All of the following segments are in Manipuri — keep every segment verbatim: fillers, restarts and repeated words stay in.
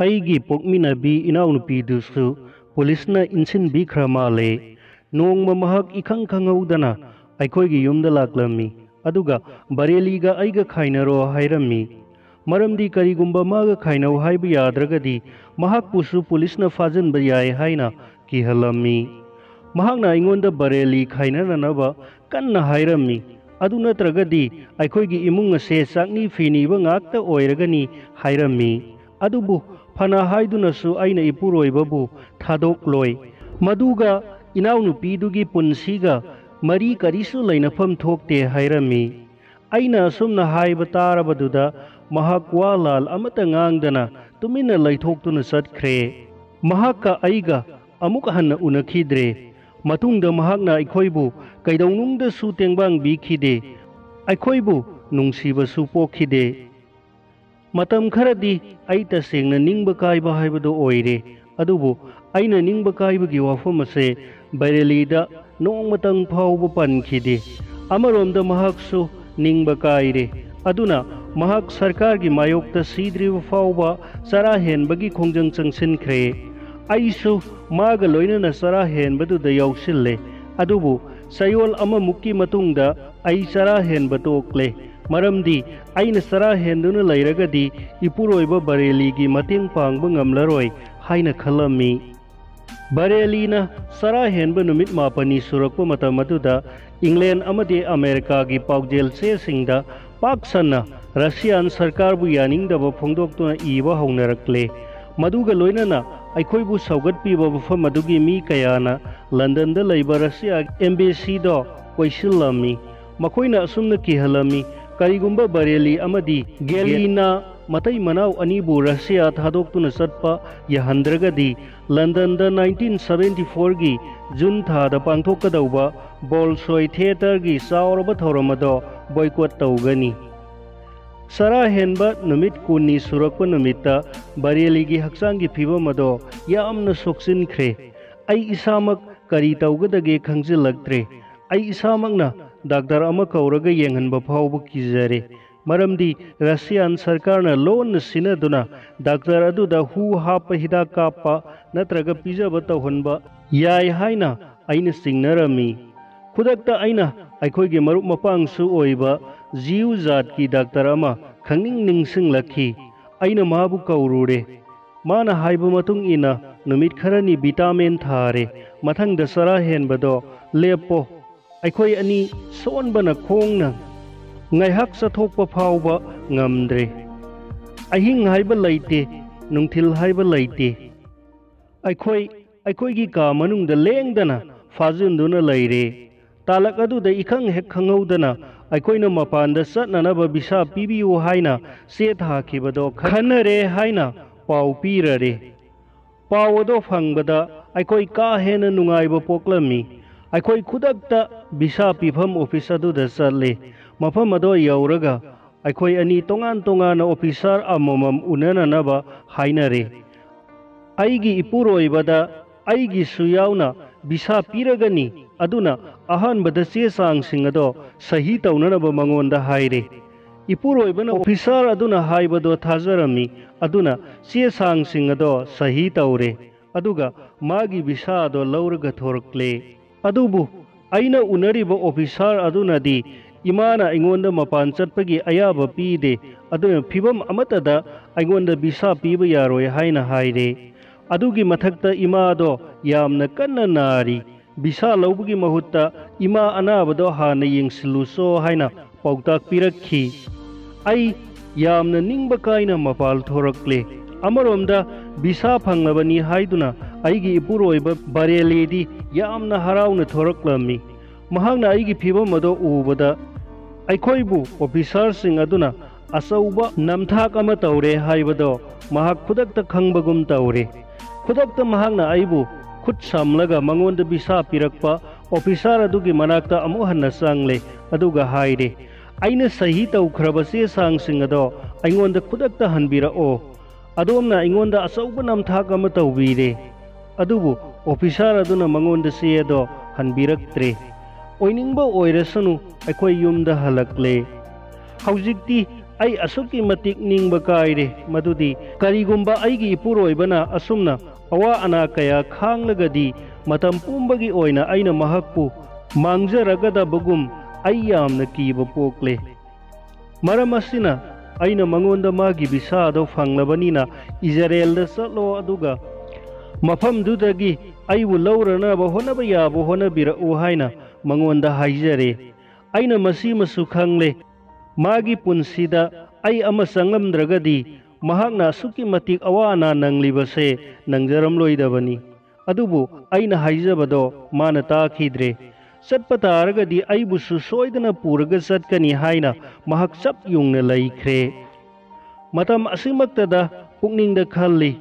ꯑꯩꯒꯤ ꯄꯣꯛꯃꯤꯟꯅꯕꯤ ꯏꯅꯥꯎꯅꯨꯄꯤꯗꯨꯁꯨ ꯄꯨꯂꯤꯁꯅ ꯏꯟꯁꯤꯟꯕꯤꯈ꯭ꯔ ꯃꯥꯜꯂꯦ꯫ ꯅꯣꯡꯃ ꯃꯍꯥꯛ ꯏꯈꯪ ꯈꯪꯍꯧꯗꯅ ꯑꯩꯈꯣꯏꯒꯤ ꯌꯨꯝꯗ ꯂꯥꯛꯂꯝꯃꯤ, ꯑꯗꯨꯒ ꯕꯔꯦꯂꯤꯒ ꯑꯩꯒ ꯈꯥꯏꯅꯔꯣ ꯍꯥꯏꯔꯝꯃꯤ꯫ ꯃꯔꯝꯗꯤ ꯀꯔꯤꯒꯨꯝꯕ ꯃꯥꯒ ꯈꯥꯏꯅꯧ ꯍꯥꯏꯕ ꯌꯥꯗ꯭ꯔꯒꯗꯤ ꯃꯍꯥꯛꯄꯨꯁꯨ ꯄꯨꯂꯤꯁꯅ ꯐꯥꯖꯤꯟꯕ ꯌꯥꯏ ꯍꯥꯏꯅ ꯀꯤꯍꯜꯂꯝꯃꯤ꯫ ꯃꯍꯥꯛꯅ ꯑꯩꯉꯣꯟꯗ ꯕꯔꯦꯂꯤ ꯈꯥꯏꯅꯅꯅꯕ ꯀꯟꯅ ꯍꯥꯏꯔꯝꯃꯤ꯫ ꯑꯗꯨ ꯅꯠꯇ꯭ꯔꯒꯗꯤ ꯑꯩꯈꯣꯏꯒꯤ ꯏꯃꯨꯡ ꯑꯁꯦ ꯆꯥꯛꯅꯤ ꯐꯤꯅꯤꯕ ꯉꯥꯛꯇ ꯑꯣꯏꯔꯒꯅꯤ ꯍꯥꯏꯔꯝꯃꯤ꯫ ꯑꯗꯨꯕꯨ ꯐꯅ ꯍꯥꯏꯗꯨꯅꯁꯨ ꯑꯩꯅ ꯏꯄꯨꯔꯣꯏꯕꯕꯨ ꯊꯥꯗꯣꯛꯂꯣꯏ꯫ ꯃꯗꯨꯒ ꯏꯅꯥꯎꯅꯨꯄꯤꯗꯨꯒꯤ ꯄꯨꯟꯁꯤꯒ ꯃꯔꯤ ꯀꯔꯤꯁꯨ ꯂꯩꯅꯐꯝ ꯊꯣꯛꯇꯦ ꯍꯥꯏꯔꯝꯃꯤ꯫ ꯑꯩꯅ ꯑꯁꯨꯝꯅ ꯍꯥꯏꯕ ꯇꯥꯔꯕꯗꯨꯗ ꯃꯍꯥꯛ ꯋꯥ ꯂꯥꯜ ꯑꯃꯠꯇ ꯉꯥꯡꯗꯅ ꯇꯨꯃꯤꯟꯅ ꯂꯩꯊꯣꯛꯇꯨꯅ ꯆꯠꯈ꯭ꯔꯦ꯫ ꯃꯍꯥꯛꯀ ꯑꯩꯒ ꯑꯃꯨꯛ ꯍꯟꯅ ꯎꯅꯈꯤꯗ꯭ꯔꯦ꯫ ꯃꯇꯨꯡꯗ ꯃꯍꯥꯛꯅ ꯑꯩꯈꯣꯏꯕꯨ ꯀꯩꯗꯧꯅꯨꯡꯗꯁꯨ ꯇꯦꯡꯕꯥꯡꯕꯤꯈꯤꯗꯦ꯫ ꯑꯩꯈꯣꯏꯕꯨ ꯅꯨꯡꯁꯤꯕꯁꯨ ꯄꯣꯛꯈꯤꯗꯦ꯫ ꯃꯇꯝ ꯈꯔꯗꯤ ꯑꯩ ꯇꯁꯦꯡꯅ ꯅꯤꯡꯕ ꯀꯥꯏꯕ ꯍꯥꯏꯕꯗꯨ ꯑꯣꯏꯔꯦ꯫ ꯑꯗꯨꯕꯨ ꯑꯩꯅ ꯅꯤꯡꯕ ꯀꯥꯏꯕꯒꯤ ꯋꯥꯐꯝ ꯑꯁꯦ ꯕꯔꯦꯂꯤꯗ ꯅꯣꯡꯃꯇꯪ ꯐꯥꯎꯕ ꯄꯟꯈꯤꯗꯦ꯫ ꯑꯃꯔꯣꯝꯗ ꯃꯍꯥꯛꯁꯨ ꯅꯤꯡꯕ ꯀꯥꯏꯔꯦ꯫ ꯑꯗꯨꯅ ꯃꯍꯥꯛ ꯁꯔꯀꯥꯔꯒꯤ ꯃꯥꯌꯣꯛꯇ ꯁꯤꯗ꯭ꯔꯤꯕ ꯐꯥꯎꯕ ꯆꯔꯥ ꯍꯦꯟꯕꯒꯤ ꯈꯣꯡꯖꯪ ꯆꯪꯁꯤꯟꯈ꯭ꯔꯦ꯫ ꯑꯩꯁꯨ ꯃꯥꯒ ꯂꯣꯏꯅꯅ ꯆꯔꯥ ꯍꯦꯟꯕꯗꯨꯗ ꯌꯥꯎꯁꯤꯜꯂꯦ꯫ ꯑꯗꯨꯕꯨ ꯆꯌꯣꯜ ꯑꯃꯃꯨꯛꯀꯤ ꯃꯇꯨꯡꯗ ꯑꯩ ꯆꯔꯥ ꯍꯦꯟꯕ ꯇꯣꯛꯂꯦ꯫ ꯃꯔꯝꯗꯤ ꯑꯩꯅ ꯆꯔꯥ ꯍꯦꯟꯗꯨꯅ ꯂꯩꯔꯒꯗꯤ ꯏꯄꯨꯔꯣꯏꯕ ꯕꯔꯦꯂꯤꯒꯤ ꯃꯇꯦꯡ ꯄꯥꯡꯕ ꯉꯝꯂꯔꯣꯏ ꯍꯥꯏꯅ ꯈꯜꯂꯝꯃꯤ꯫ ꯕꯔꯦꯂꯤꯅ ꯆꯔꯥ ꯍꯦꯟꯕ ꯅꯨꯃꯤꯠ ꯃꯥꯄꯟꯅꯤ ꯁꯨꯔꯛꯄ ꯃꯇꯝ ꯑꯗꯨꯗ ꯏꯪꯂꯦꯟ ꯑꯃꯗꯤ ꯑꯃꯦꯔꯤꯀꯥꯒꯤ ꯄꯥꯎꯖꯦꯜ ꯆꯦꯁꯤꯡꯗ ꯄꯥꯛ ꯁꯟꯅ ꯔꯁꯤꯌꯥꯟ ꯁꯔꯀꯥꯔꯕꯨ ꯌꯥꯅꯤꯡꯗꯕ ꯐꯣꯡꯗꯣꯛꯇꯨꯅ ꯏꯕ ꯍꯧꯅꯔꯛꯂꯦ꯫ ꯃꯗꯨꯒ ꯂꯣꯏꯅꯅ ꯑꯩꯈꯣꯏꯕꯨ ꯁꯧꯒꯠꯄꯤꯕ ꯃꯐꯝ ꯑꯗꯨꯒꯤ ꯃꯤ ꯀꯌꯥꯅ ꯂꯟꯗꯟꯗ ꯂꯩꯕ ꯔꯁꯤꯌꯥ ꯑꯦꯝꯕꯦꯁꯤꯗꯣ ꯀꯣꯏꯁꯤꯜꯂꯝꯃꯤ꯫ ꯃꯈꯣꯏꯅ ꯑꯁꯨꯝꯅ ꯀꯤꯍꯜꯂꯝꯃꯤ, ꯀꯔꯤꯒꯨꯝꯕ ꯕꯔꯦꯂꯤ ꯑꯃꯗꯤ ꯒꯦꯂꯤꯅ ꯃꯇꯩ ꯃꯅꯥꯎ ꯑꯅꯤꯕꯨ ꯔꯁꯤꯌꯥ ꯊꯥꯗꯣꯛꯇꯨꯅ ꯆꯠꯄ ꯌꯥꯍꯟꯗ꯭ꯔꯒꯗꯤ ꯂꯟꯗꯟꯗ ꯅꯥꯏꯟꯇꯤꯟ ꯁꯚꯦꯟꯇꯤ ꯐꯣꯔꯒꯤ ꯖꯨꯟ ꯊꯥꯗ ꯄꯥꯡꯊꯣꯛꯀꯗꯧꯕ ꯕꯣꯜꯁꯣꯏ ꯊꯤꯌꯦꯇꯔꯒꯤ ꯆꯥꯎꯔꯕ ꯊꯧꯔꯝ ꯑꯗꯣ ꯕꯣꯏꯀꯣꯠ ꯇꯧꯒꯅꯤ꯫ ꯆꯔꯥ ꯍꯦꯟꯕ ꯅꯨꯃꯤꯠ ꯀꯨꯟꯅꯤ ꯁꯨꯔꯛꯄ ꯅꯨꯃꯤꯠꯇ ꯕꯔꯦꯂꯤꯒꯤ ꯍꯛꯆꯥꯡꯒꯤ ꯐꯤꯕꯝ ꯑꯗꯣ ꯌꯥꯝꯅ ꯁꯣꯛꯆꯤꯟꯈ꯭ꯔꯦ꯫ ꯑꯩ ꯏꯁꯥꯃꯛ ꯀꯔꯤ ꯇꯧꯒꯗꯒꯦ ꯈꯪꯖꯤꯜꯂꯛꯇ꯭ꯔꯦ꯫ ꯑꯩ ꯏꯁꯥꯃꯛꯅ ꯗꯥꯛꯇꯔ ꯑꯃ ꯀꯧꯔꯒ ꯌꯦꯡꯍꯟꯕ ꯐꯥꯎꯕ ꯀꯤꯖꯔꯦ꯫ ꯃꯔꯝꯗꯤ ꯔꯁꯤꯌꯥꯟ ꯁꯔꯀꯥꯔꯅ ꯂꯣꯟꯅ ꯁꯤꯟꯅꯗꯨꯅ ꯗꯥꯛꯇꯔ ꯑꯗꯨꯗ ꯍꯨ ꯍꯥꯞꯄ, ꯍꯤꯗꯥꯛ ꯀꯥꯞꯄ ꯅꯠꯇ꯭ꯔꯒ ꯄꯤꯖꯕ ꯇꯧꯍꯟꯕ ꯌꯥꯏ ꯍꯥꯏꯅ ꯑꯩꯅ ꯆꯤꯡꯅꯔꯝꯃꯤ꯫ ꯈꯨꯗꯛꯇ ꯑꯩꯅ ꯑꯩꯈꯣꯏꯒꯤ ꯃꯔꯨꯞ ꯃꯄꯥꯡꯁꯨ ꯑꯣꯏꯕ ꯖꯤꯌꯨ ꯖꯥꯠꯀꯤ ꯗꯥꯛꯇꯔ ꯑꯃ ꯈꯪꯅꯤꯡ ꯅꯤꯡꯁꯤꯡꯂꯛꯈꯤ꯫ ꯑꯩꯅ ꯃꯥꯕꯨ ꯀꯧꯔꯨꯔꯦ꯫ ꯃꯥꯅ ꯍꯥꯏꯕ ꯃꯇꯨꯡ ꯏꯟꯅ ꯅꯨꯃꯤꯠ ꯈꯔꯅꯤ ꯚꯤꯇꯥꯃꯤꯟ ꯊꯥꯔꯦ꯫ ꯃꯊꯪꯗ ꯆꯔꯥ ꯍꯦꯟꯕꯗꯣ ꯂꯦꯞꯄꯣ꯫ ꯑꯩꯈꯣꯏ ꯑꯅꯤ ꯁꯣꯟꯕꯅ ꯈꯣꯡꯅ ꯉꯥꯏꯍꯥꯛ ꯆꯠꯊꯣꯛꯄ ꯐꯥꯎꯕ ꯉꯝꯗ꯭ꯔꯦ꯫ ꯑꯍꯤꯡ ꯍꯥꯏꯕ ꯂꯩꯇꯦ, ꯅꯨꯡꯊꯤꯜ ꯍꯥꯏꯕ ꯂꯩꯇꯦ꯫ ꯑꯩꯈꯣꯏ ꯑꯩꯈꯣꯏꯒꯤ ꯀꯥ ꯃꯅꯨꯡꯗ ꯂꯦꯡꯗꯅ ꯐꯥꯖꯤꯟꯗꯨꯅ ꯂꯩꯔꯦ꯫ ꯇꯥꯂꯛ ꯑꯗꯨꯗ ꯏꯈꯪ ꯍꯦꯛ ꯈꯪꯍꯧꯗꯅ ꯑꯩꯈꯣꯏꯅ ꯃꯄꯥꯟꯗ ꯆꯠꯅꯅꯕ ꯚꯤꯁꯥ ꯄꯤꯕꯤꯌꯨ ꯍꯥꯏꯅ ꯆꯦ ꯊꯥꯈꯤꯕꯗꯣ ꯈꯟꯅꯔꯦ ꯍꯥꯏꯅ ꯄꯥꯎ ꯄꯤꯔꯔꯦ꯫ ꯄꯥꯎ ꯑꯗꯣ ꯐꯪꯕꯗ ꯑꯩꯈꯣꯏ ꯀꯥ ꯍꯦꯟꯅ ꯅꯨꯡꯉꯥꯏꯕ ꯄꯣꯛꯂꯝꯃꯤ꯫ ꯑꯩꯈꯣꯏ ꯈꯨꯗꯛꯇ ꯚꯤꯁꯥ ꯄꯤꯐꯝ ꯑꯣꯐꯤꯁ ꯑꯗꯨꯗ ꯆꯠꯂꯦ꯫ ꯃꯐꯝ ꯑꯗꯣ ꯌꯧꯔꯒ ꯑꯩꯈꯣꯏ ꯑꯅꯤ ꯇꯣꯉꯥꯟ ꯇꯣꯉꯥꯟꯅ ꯑꯣꯐꯤꯁꯥꯔ ꯑꯃꯃꯝ ꯎꯅꯅꯅꯕ ꯍꯥꯏꯅꯔꯦ꯫ ꯑꯩꯒꯤ ꯏꯄꯨꯔꯣꯏꯕꯗ ꯑꯩꯒꯤꯁꯨ ꯌꯥꯎꯅ ꯚꯤꯁꯥ ꯄꯤꯔꯒꯅꯤ, ꯑꯗꯨꯅ ꯑꯍꯥꯟꯕꯗ ꯆꯦ ꯆꯥꯡꯁꯤꯡ ꯑꯗꯣ ꯁꯍꯤ ꯇꯧꯅꯅꯕ ꯃꯉꯣꯟꯗ ꯍꯥꯏꯔꯦ꯫ ꯏꯄꯨꯔꯣꯏꯕꯅ ꯑꯣꯐꯤꯁꯥꯔ ꯑꯗꯨꯅ ꯍꯥꯏꯕꯗꯣ ꯊꯥꯖꯔꯝꯃꯤ, ꯑꯗꯨꯅ ꯆꯦ ꯆꯥꯡꯁꯤꯡ ꯑꯗꯣ ꯁꯍꯤ ꯇꯧꯔꯦ꯫ ꯑꯗꯨꯒ ꯃꯥꯒꯤ ꯚꯤꯁꯥ ꯑꯗꯣ ꯂꯧꯔꯒ ꯊꯣꯔꯛꯂꯦ꯫ ꯑꯗꯨꯕꯨ ꯑꯩꯅ ꯎꯅꯔꯤꯕ ꯑꯣꯐꯤꯁꯥꯔ ꯑꯗꯨꯅꯗꯤ ꯏꯃꯥꯅ ꯑꯩꯉꯣꯟꯗ ꯃꯄꯥꯟ ꯆꯠꯄꯒꯤ ꯑꯌꯥꯕ ꯄꯤꯗꯦ, ꯑꯗꯨꯅ ꯐꯤꯚꯝ ꯑꯃꯠꯇꯗ ꯑꯩꯉꯣꯟꯗ ꯚꯤꯁꯥ ꯄꯤꯕ ꯌꯥꯔꯣꯏ ꯍꯥꯏꯅ ꯍꯥꯏꯔꯦ꯫ ꯑꯗꯨꯒꯤ ꯃꯊꯛꯇ ꯏꯃꯥꯗꯣ ꯌꯥꯝꯅ ꯀꯟꯅ ꯅꯥꯔꯤ꯫ ꯚꯤꯁꯥ ꯂꯧꯕꯒꯤ ꯃꯍꯨꯠꯇ ꯏꯃꯥ ꯑꯅꯥꯕꯗꯣ ꯍꯥꯟꯅ ꯌꯦꯡꯁꯤꯜꯂꯨꯆꯣ ꯍꯥꯏꯅ ꯄꯥꯎꯇꯥꯛ ꯄꯤꯔꯛꯈꯤ꯫ ꯑꯩ ꯌꯥꯝꯅ ꯅꯤꯡꯕ ꯀꯥꯏꯅ ꯃꯄꯥꯜ ꯊꯣꯔꯛꯂꯦ꯫ ꯑꯃꯔꯣꯝꯗ ꯚꯤꯁꯥ ꯐꯪꯂꯕꯅꯤ ꯍꯥꯏꯗꯨꯅ ꯑꯩꯒꯤ ꯏꯄꯨꯔꯣꯏꯕ ꯕꯔꯦꯂꯤꯗꯤ ꯌꯥꯝꯅ ꯍꯔꯥꯎꯅ ꯊꯣꯔꯛꯂꯝꯃꯤ꯫ ꯃꯍꯥꯛꯅ ꯑꯩꯒꯤ ꯐꯤꯚꯝ ꯑꯗꯣ ꯎꯕꯗ ꯑꯩꯈꯣꯏꯕꯨ ꯑꯣꯐꯤꯁꯥꯔꯁꯤꯡ ꯑꯗꯨꯅ ꯑꯆꯧꯕ ꯅꯝꯊꯥꯛ ꯑꯃ ꯇꯧꯔꯦ ꯍꯥꯏꯕꯗꯣ ꯃꯍꯥꯛ ꯈꯨꯗꯛꯇ ꯈꯪꯕꯒꯨꯝ ꯇꯧꯔꯦ꯫ ꯈꯨꯗꯛꯇ ꯃꯍꯥꯛꯅ ꯑꯩꯕꯨ ꯈꯨꯠ ꯁꯝꯂꯒ ꯃꯉꯣꯟꯗ ꯚꯤꯁꯥ ꯄꯤꯔꯛꯄ ꯑꯣꯐꯤꯁꯥꯔ ꯑꯗꯨꯒꯤ ꯃꯅꯥꯛꯇ ꯑꯃꯨꯛ ꯍꯟꯅ ꯆꯪꯂꯦ, ꯑꯗꯨꯒ ꯍꯥꯏꯔꯦ, "ꯑꯩꯅ ꯁꯍꯤ ꯇꯧꯈ꯭ꯔꯕ ꯆꯦ ꯆꯥꯡꯁꯤꯡ ꯑꯗꯣ ꯑꯩꯉꯣꯟꯗ ꯈꯨꯗꯛꯇ ꯍꯟꯕꯤꯔꯛꯑꯣ꯫ ꯑꯗꯣꯝꯅ ꯑꯩꯉꯣꯟꯗ ꯑꯆꯧꯕ ꯅꯝꯊꯥꯛ ꯑꯃ ꯇꯧꯕꯤꯔꯦ"꯫ ꯑꯗꯨꯕꯨ ꯑꯣꯐꯤꯁꯥꯔ ꯑꯗꯨꯅ ꯃꯉꯣꯟꯗ ꯆꯦ ꯑꯗꯣ ꯍꯟꯕꯤꯔꯛꯇ꯭ꯔꯦ꯫ ꯑꯣꯏꯅꯤꯡꯕ ꯑꯣꯏꯔꯁꯅꯨ, ꯑꯩꯈꯣꯏ ꯌꯨꯝꯗ ꯍꯜꯂꯛꯂꯦ꯫ ꯍꯧꯖꯤꯛꯇꯤ ꯑꯩ ꯑꯁꯨꯛꯀꯤ ꯃꯇꯤꯛ ꯅꯤꯡꯕ ꯀꯥꯏꯔꯦ, ꯃꯗꯨꯗꯤ ꯀꯔꯤꯒꯨꯝꯕ ꯑꯩꯒꯤ ꯏꯄꯨꯔꯣꯏꯕꯅ ꯑꯁꯨꯝꯅ ꯑꯋꯥ ꯑꯅꯥ ꯀꯌꯥ ꯈꯥꯡꯂꯒꯗꯤ, ꯃꯇꯝ ꯄꯨꯝꯕꯒꯤ ꯑꯣꯏꯅ ꯑꯩꯅ ꯃꯍꯥꯛꯄꯨ ꯃꯥꯡꯖꯔꯒꯗꯕꯒꯨꯝ ꯑꯩ ꯌꯥꯝꯅ ꯀꯤꯕ ꯄꯣꯛꯂꯦ꯫ ꯃꯔꯝ ꯑꯁꯤꯅ, ꯑꯩꯅ ꯃꯉꯣꯟꯗ ꯃꯥꯒꯤ ꯚꯤꯁꯥ ꯑꯗꯨ ꯐꯪꯂꯕꯅꯤꯅ ꯏꯖꯔꯦꯜꯗ ꯆꯠꯂꯣ, ꯑꯗꯨꯒ ꯃꯐꯝꯗꯨꯗꯒꯤ ꯑꯩꯕꯨ ꯂꯧꯔꯅꯕ ꯍꯣꯠꯅꯕ ꯌꯥꯕ ꯍꯣꯠꯅꯕꯤꯔꯛꯎ ꯍꯥꯏꯅ ꯃꯉꯣꯟꯗ ꯍꯥꯏꯖꯔꯦ꯫ ꯑꯩꯅ ꯃꯁꯤꯃꯁꯨ ꯈꯪꯂꯦ, ꯃꯥꯒꯤ ꯄꯨꯟꯁꯤꯗ ꯑꯩ ꯑꯃ ꯆꯪꯂꯝꯗ꯭ꯔꯒꯗꯤ ꯃꯍꯥꯛꯅ ꯑꯁꯨꯛꯀꯤ ꯃꯇꯤꯛ ꯑꯋꯥ ꯑꯅꯥ ꯅꯪꯂꯤꯕꯁꯦ ꯅꯪꯖꯔꯝꯂꯣꯏꯗꯕꯅꯤ꯫ ꯑꯗꯨꯕꯨ ꯑꯩꯅ ꯍꯥꯏꯖꯕꯗꯣ ꯃꯥꯅ ꯇꯥꯈꯤꯗ꯭ꯔꯦ꯫ ꯆꯠꯄ ꯇꯥꯔꯒꯗꯤ ꯑꯩꯕꯨꯁꯨ ꯁꯣꯏꯗꯅ ꯄꯨꯔꯒ ꯆꯠꯀꯅꯤ ꯍꯥꯏꯅ ꯃꯍꯥꯛ ꯆꯞ ꯌꯨꯡꯅ ꯂꯩꯈ꯭ꯔꯦ꯫ ꯃꯇꯝ ꯑꯁꯤꯃꯛꯇꯗ ꯄꯨꯛꯅꯤꯡꯗ ꯈꯜꯂꯤ,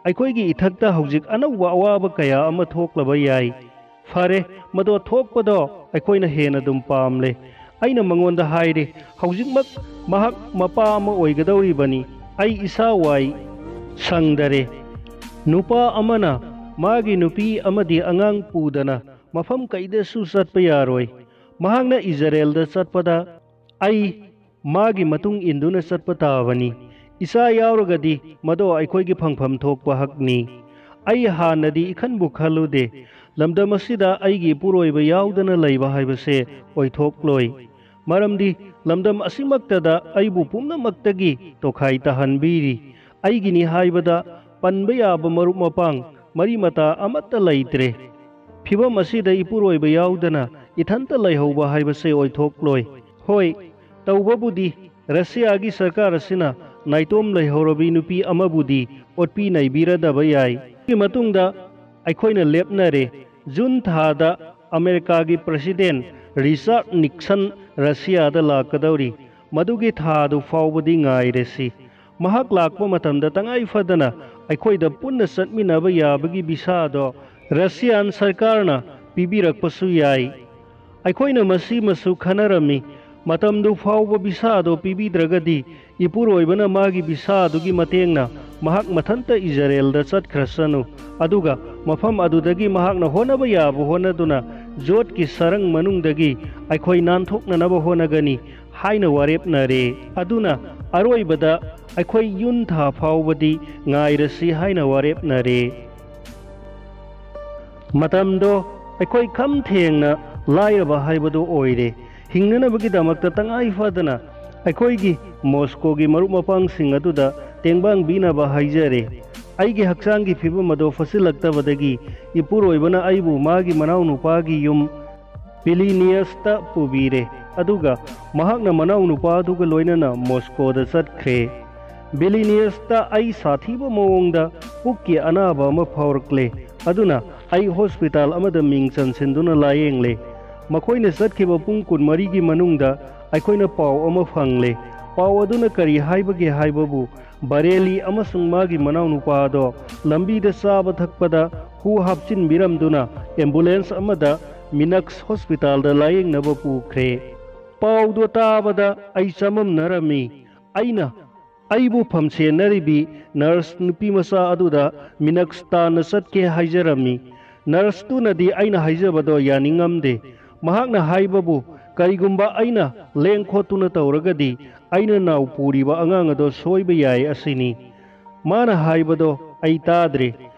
ꯑꯩꯈꯣꯏꯒꯤ ꯏꯊꯛꯇ ꯍꯧꯖꯤꯛ ꯑꯅꯧꯕ ꯑꯋꯥꯕ ꯀꯌꯥ ꯑꯃ ꯊꯣꯛꯂꯕ ꯌꯥꯏ꯫ ꯐꯔꯦ, ꯃꯗꯣ ꯊꯣꯛꯄꯗꯣ ꯑꯩꯈꯣꯏꯅ ꯍꯦꯟꯅ ꯑꯗꯨꯝ ꯄꯥꯝꯂꯦ꯫ ꯑꯩꯅ ꯃꯉꯣꯟꯗ ꯍꯥꯏꯔꯦ, ꯍꯧꯖꯤꯛꯃꯛ ꯃꯍꯥꯛ ꯃꯄꯥ ꯑꯃ ꯑꯣꯏꯒꯗꯧꯔꯤꯕꯅꯤ꯫ ꯑꯩ ꯏꯁꯥ ꯋꯥꯏ ꯁꯪꯗꯔꯦ꯫ ꯅꯨꯄꯥ ꯑꯃꯅ ꯃꯥꯒꯤ ꯅꯨꯄꯤ ꯑꯃꯗꯤ ꯑꯉꯥꯡ ꯄꯨꯗꯅ ꯃꯐꯝ ꯀꯩꯗꯁꯨ ꯆꯠꯄ ꯌꯥꯔꯣꯏ꯫ ꯃꯍꯥꯛꯅ ꯏꯖꯔꯦꯜꯗ ꯆꯠꯄꯗ ꯑꯩ ꯃꯥꯒꯤ ꯃꯇꯨꯡ ꯏꯟꯗꯨꯅ ꯆꯠꯄ ꯇꯥꯕꯅꯤ꯫ ꯏꯆꯥ ꯌꯥꯎꯔꯒꯗꯤ ꯃꯗꯣ ꯑꯩꯈꯣꯏꯒꯤ ꯐꯪꯐꯝ ꯊꯣꯛꯄ ꯍꯛꯅꯤ꯫ ꯑꯩ ꯍꯥꯟꯅꯗꯤ ꯏꯈꯟꯕꯨ ꯈꯜꯂꯨꯗꯦ꯫ ꯂꯝꯗꯝ ꯑꯁꯤꯗ ꯑꯩꯒꯤ ꯏꯄꯨꯔꯣꯏꯕ ꯌꯥꯎꯗꯅ ꯂꯩꯕ ꯍꯥꯏꯕꯁꯦ ꯑꯣꯏꯊꯣꯛꯂꯣꯏ꯫ ꯃꯔꯝꯗꯤ ꯂꯝꯗꯝ ꯑꯁꯤꯃꯛꯇꯗ ꯑꯩꯕꯨ ꯄꯨꯝꯅꯃꯛꯇꯒꯤ ꯇꯣꯈꯥꯏ ꯇꯥꯍꯟꯕꯤꯔꯤ꯫ ꯑꯩꯒꯤꯅꯤ ꯍꯥꯏꯕꯗ ꯄꯟꯕ ꯌꯥꯕ ꯃꯔꯨꯞ ꯃꯄꯥꯡ, ꯃꯔꯤ ꯃꯇꯥ ꯑꯃꯠꯇ ꯂꯩꯇ꯭ꯔꯦ꯫ ꯐꯤꯚꯝ ꯑꯁꯤꯗ ꯏꯄꯨꯔꯣꯏꯕ ꯌꯥꯎꯗꯅ ꯏꯊꯟꯇ ꯂꯩꯍꯧꯕ ꯍꯥꯏꯕꯁꯦ ꯑꯣꯏꯊꯣꯛꯂꯣꯏ꯫ ꯍꯣꯏ, ꯇꯧꯕꯕꯨꯗꯤ ꯔꯁꯤꯌꯥꯒꯤ ꯁꯔꯀꯥꯔ ꯑꯁꯤꯅ ꯅꯥꯏꯇꯣꯝ ꯂꯩꯍꯧꯔꯕꯤ ꯅꯨꯄꯤ ꯑꯃꯕꯨꯗꯤ ꯑꯣꯠꯄꯤ ꯅꯩꯕꯤꯔꯗꯕ ꯌꯥꯏ꯫ ꯃꯇꯨꯡꯗ ꯑꯩꯈꯣꯏꯅ ꯂꯦꯞꯅꯔꯦ꯫ ꯖꯨꯟ ꯊꯥꯗ ꯑꯃꯦꯔꯤꯀꯥꯒꯤ ꯄ꯭ꯔꯁꯤꯗꯦꯟ ꯔꯤꯆꯥꯔꯗ ꯅꯤꯛꯁꯟ ꯔꯁꯤꯌꯥꯗ ꯂꯥꯛꯀꯗꯧꯔꯤ꯫ ꯃꯗꯨꯒꯤ ꯊꯥꯗꯨ ꯐꯥꯎꯕꯗꯤ ꯉꯥꯏꯔꯁꯤ꯫ ꯃꯍꯥꯛ ꯂꯥꯛꯄ ꯃꯇꯝꯗ ꯇꯉꯥꯏ ꯐꯗꯅ ꯑꯩꯈꯣꯏꯗ ꯄꯨꯟꯅ ꯆꯠꯃꯤꯟꯅꯕ ꯌꯥꯕꯒꯤ ꯚꯤꯁꯥꯗꯣ ꯔꯁꯤꯌꯥꯟ ꯁꯔꯀꯥꯔꯅ ꯄꯤꯕꯤꯔꯛꯄꯁꯨ ꯌꯥꯏ꯫ ꯑꯩꯈꯣꯏꯅ ꯃꯁꯤꯃꯁꯨ ꯈꯟꯅꯔꯝꯃꯤ꯫ ꯃꯇꯝꯗꯨ ꯐꯥꯎꯕ ꯚꯤꯁꯥꯗꯣ ꯄꯤꯕꯤꯗ꯭ꯔꯒꯗꯤ ꯏꯄꯨꯔꯣꯏꯕꯅ ꯃꯥꯒꯤ ꯚꯤꯁꯥꯗꯨꯒꯤ ꯃꯇꯦꯡꯅ ꯃꯍꯥꯛ ꯃꯊꯟꯇ ꯏꯖꯔꯦꯜꯗ ꯆꯠꯈ꯭ꯔꯁꯅꯨ, ꯑꯗꯨꯒ ꯃꯐꯝ ꯑꯗꯨꯗꯒꯤ ꯃꯍꯥꯛꯅ ꯍꯣꯠꯅꯕ ꯌꯥꯕ ꯍꯣꯠꯅꯗꯨꯅ ꯖꯣꯠꯀꯤ ꯁꯔꯪ ꯃꯅꯨꯡꯗꯒꯤ ꯑꯩꯈꯣꯏ ꯅꯥꯟꯊꯣꯛꯅꯅꯕ ꯍꯣꯠꯅꯒꯅꯤ꯫ ꯍꯥꯏꯅ ꯋꯥꯔꯦꯞꯅꯔꯦ꯫ ꯑꯗꯨꯅ ꯑꯔꯣꯏꯕꯗ ꯑꯩꯈꯣꯏ ꯌꯨꯟ ꯊꯥ ꯐꯥꯎꯕꯗꯤ ꯉꯥꯏꯔꯁꯤ ꯍꯥꯏꯅ ꯋꯥꯔꯦꯞꯅꯔꯦ꯫ ꯃꯇꯝꯗꯣ ꯑꯩꯈꯣꯏ ꯈꯝ ꯊꯦꯡꯅ ꯂꯥꯏꯔꯕ ꯍꯥꯏꯕꯗꯨ ꯑꯣꯏꯔꯦ꯫ ꯍꯤꯡꯅꯅꯕꯒꯤꯗꯃꯛꯇ ꯇꯉꯥꯏ ꯐꯗꯅ ꯑꯩꯈꯣꯏꯒꯤ ꯃꯣꯁꯀꯣꯒꯤ ꯃꯔꯨꯞ ꯃꯄꯥꯡꯁꯤꯡ ꯑꯗꯨꯗ ꯇꯦꯡꯕꯥꯡꯕꯤꯅꯕ ꯍꯥꯏꯖꯔꯦ꯫ ꯑꯩꯒꯤ ꯍꯛꯆꯥꯡꯒꯤ ꯐꯤꯕꯝ ꯑꯗꯨ ꯐꯠꯁꯤꯜꯂꯛꯇꯕꯗꯒꯤ ꯏꯄꯨꯔꯣꯏꯕꯅ ꯑꯩꯕꯨ ꯃꯥꯒꯤ ꯃꯅꯥꯎꯅꯨꯄꯥꯒꯤ ꯌꯨꯝ ꯕꯤꯂꯤꯅꯤꯌꯁꯇ ꯄꯨꯕꯤꯔꯦ, ꯑꯗꯨꯒ ꯃꯍꯥꯛꯅ ꯃꯅꯥꯎꯅꯨꯄꯥ ꯑꯗꯨꯒ ꯂꯣꯏꯅꯅ ꯃꯣꯁꯀꯣꯗ ꯆꯠꯈ꯭ꯔꯦ꯫ ꯕꯤꯂꯤꯅꯤꯌꯁꯇ ꯑꯩ ꯁꯥꯊꯤꯕ ꯃꯑꯣꯡꯗ ꯄꯨꯛꯀꯤ ꯑꯅꯥꯕ ꯑꯃ ꯐꯥꯎꯔꯛꯂꯦ, ꯑꯗꯨꯅ ꯑꯩ ꯍꯣꯁꯄꯤꯇꯥꯜ ꯑꯃꯗ ꯃꯤꯡ ꯆꯟꯁꯤꯟꯗꯨꯅ ꯂꯥꯌꯦꯡꯂꯦ꯫ ꯃꯈꯣꯏꯅ ꯆꯠꯈꯤꯕ ꯄꯨꯡ ꯀꯨꯟꯃꯔꯤꯒꯤ ꯃꯅꯨꯡꯗ ꯑꯩꯈꯣꯏꯅ ꯄꯥꯎ ꯑꯃ ꯐꯪꯂꯦ꯫ ꯄꯥꯎ ꯑꯗꯨꯅ ꯀꯔꯤ ꯍꯥꯏꯕꯒꯦ ꯍꯥꯏꯕꯕꯨ, ꯕꯔꯦꯂꯤ ꯑꯃꯁꯨꯡ ꯃꯥꯒꯤ ꯃꯅꯥꯎꯅꯨꯄꯥ ꯑꯗꯣ ꯂꯝꯕꯤꯗ ꯆꯥꯕ ꯊꯛꯄꯗ ꯍꯨ ꯍꯥꯞꯆꯤꯟꯕꯤꯔꯝꯗꯨꯅ ꯑꯦꯝꯕꯨꯂꯦꯟꯁ ꯑꯃꯗ ꯃꯤꯅꯛꯁ ꯍꯣꯁꯄꯤꯇꯥꯜꯗ ꯂꯥꯌꯦꯡꯅꯕ ꯄꯨꯈ꯭ꯔꯦ꯫ ꯄꯥꯎꯗꯣ ꯇꯥꯕꯗ ꯑꯩ ꯆꯃꯝꯅꯔꯝꯃꯤ꯫ ꯑꯩꯅ ꯑꯩꯕꯨ ꯐꯝꯁꯦꯟꯅꯔꯤꯕꯤ ꯅꯔꯁ ꯅꯨꯄꯤ ꯃꯆꯥ ꯑꯗꯨꯗ ꯃꯤꯅꯛꯁ ꯇꯥꯟꯅ ꯆꯠꯀꯦ ꯍꯥꯏꯖꯔꯝꯃꯤ꯫ ꯅꯔꯁꯇꯨꯅꯗꯤ ꯑꯩꯅ ꯍꯥꯏꯖꯕꯗꯣ ꯌꯥꯅꯤꯡꯉꯝꯗꯦ꯫ ꯃꯍꯥꯛꯅ ꯍꯥꯏꯕꯕꯨ, ꯀꯔꯤꯒꯨꯝꯕ ꯑꯩꯅ ꯂꯦꯡ ꯈꯣꯠꯇꯨꯅ ꯇꯧꯔꯒꯗꯤ ꯑꯩꯅ ꯅꯥꯎ ꯄꯨꯔꯤꯕ ꯑꯉꯥꯡ ꯑꯗꯣ ꯁꯣꯏꯕ ꯌꯥꯏ ꯑꯁꯤꯅꯤ꯫ ꯃꯥꯅ ꯍꯥꯏꯕꯗꯣ ꯑꯩ ꯇꯥꯗ꯭ꯔꯦ꯫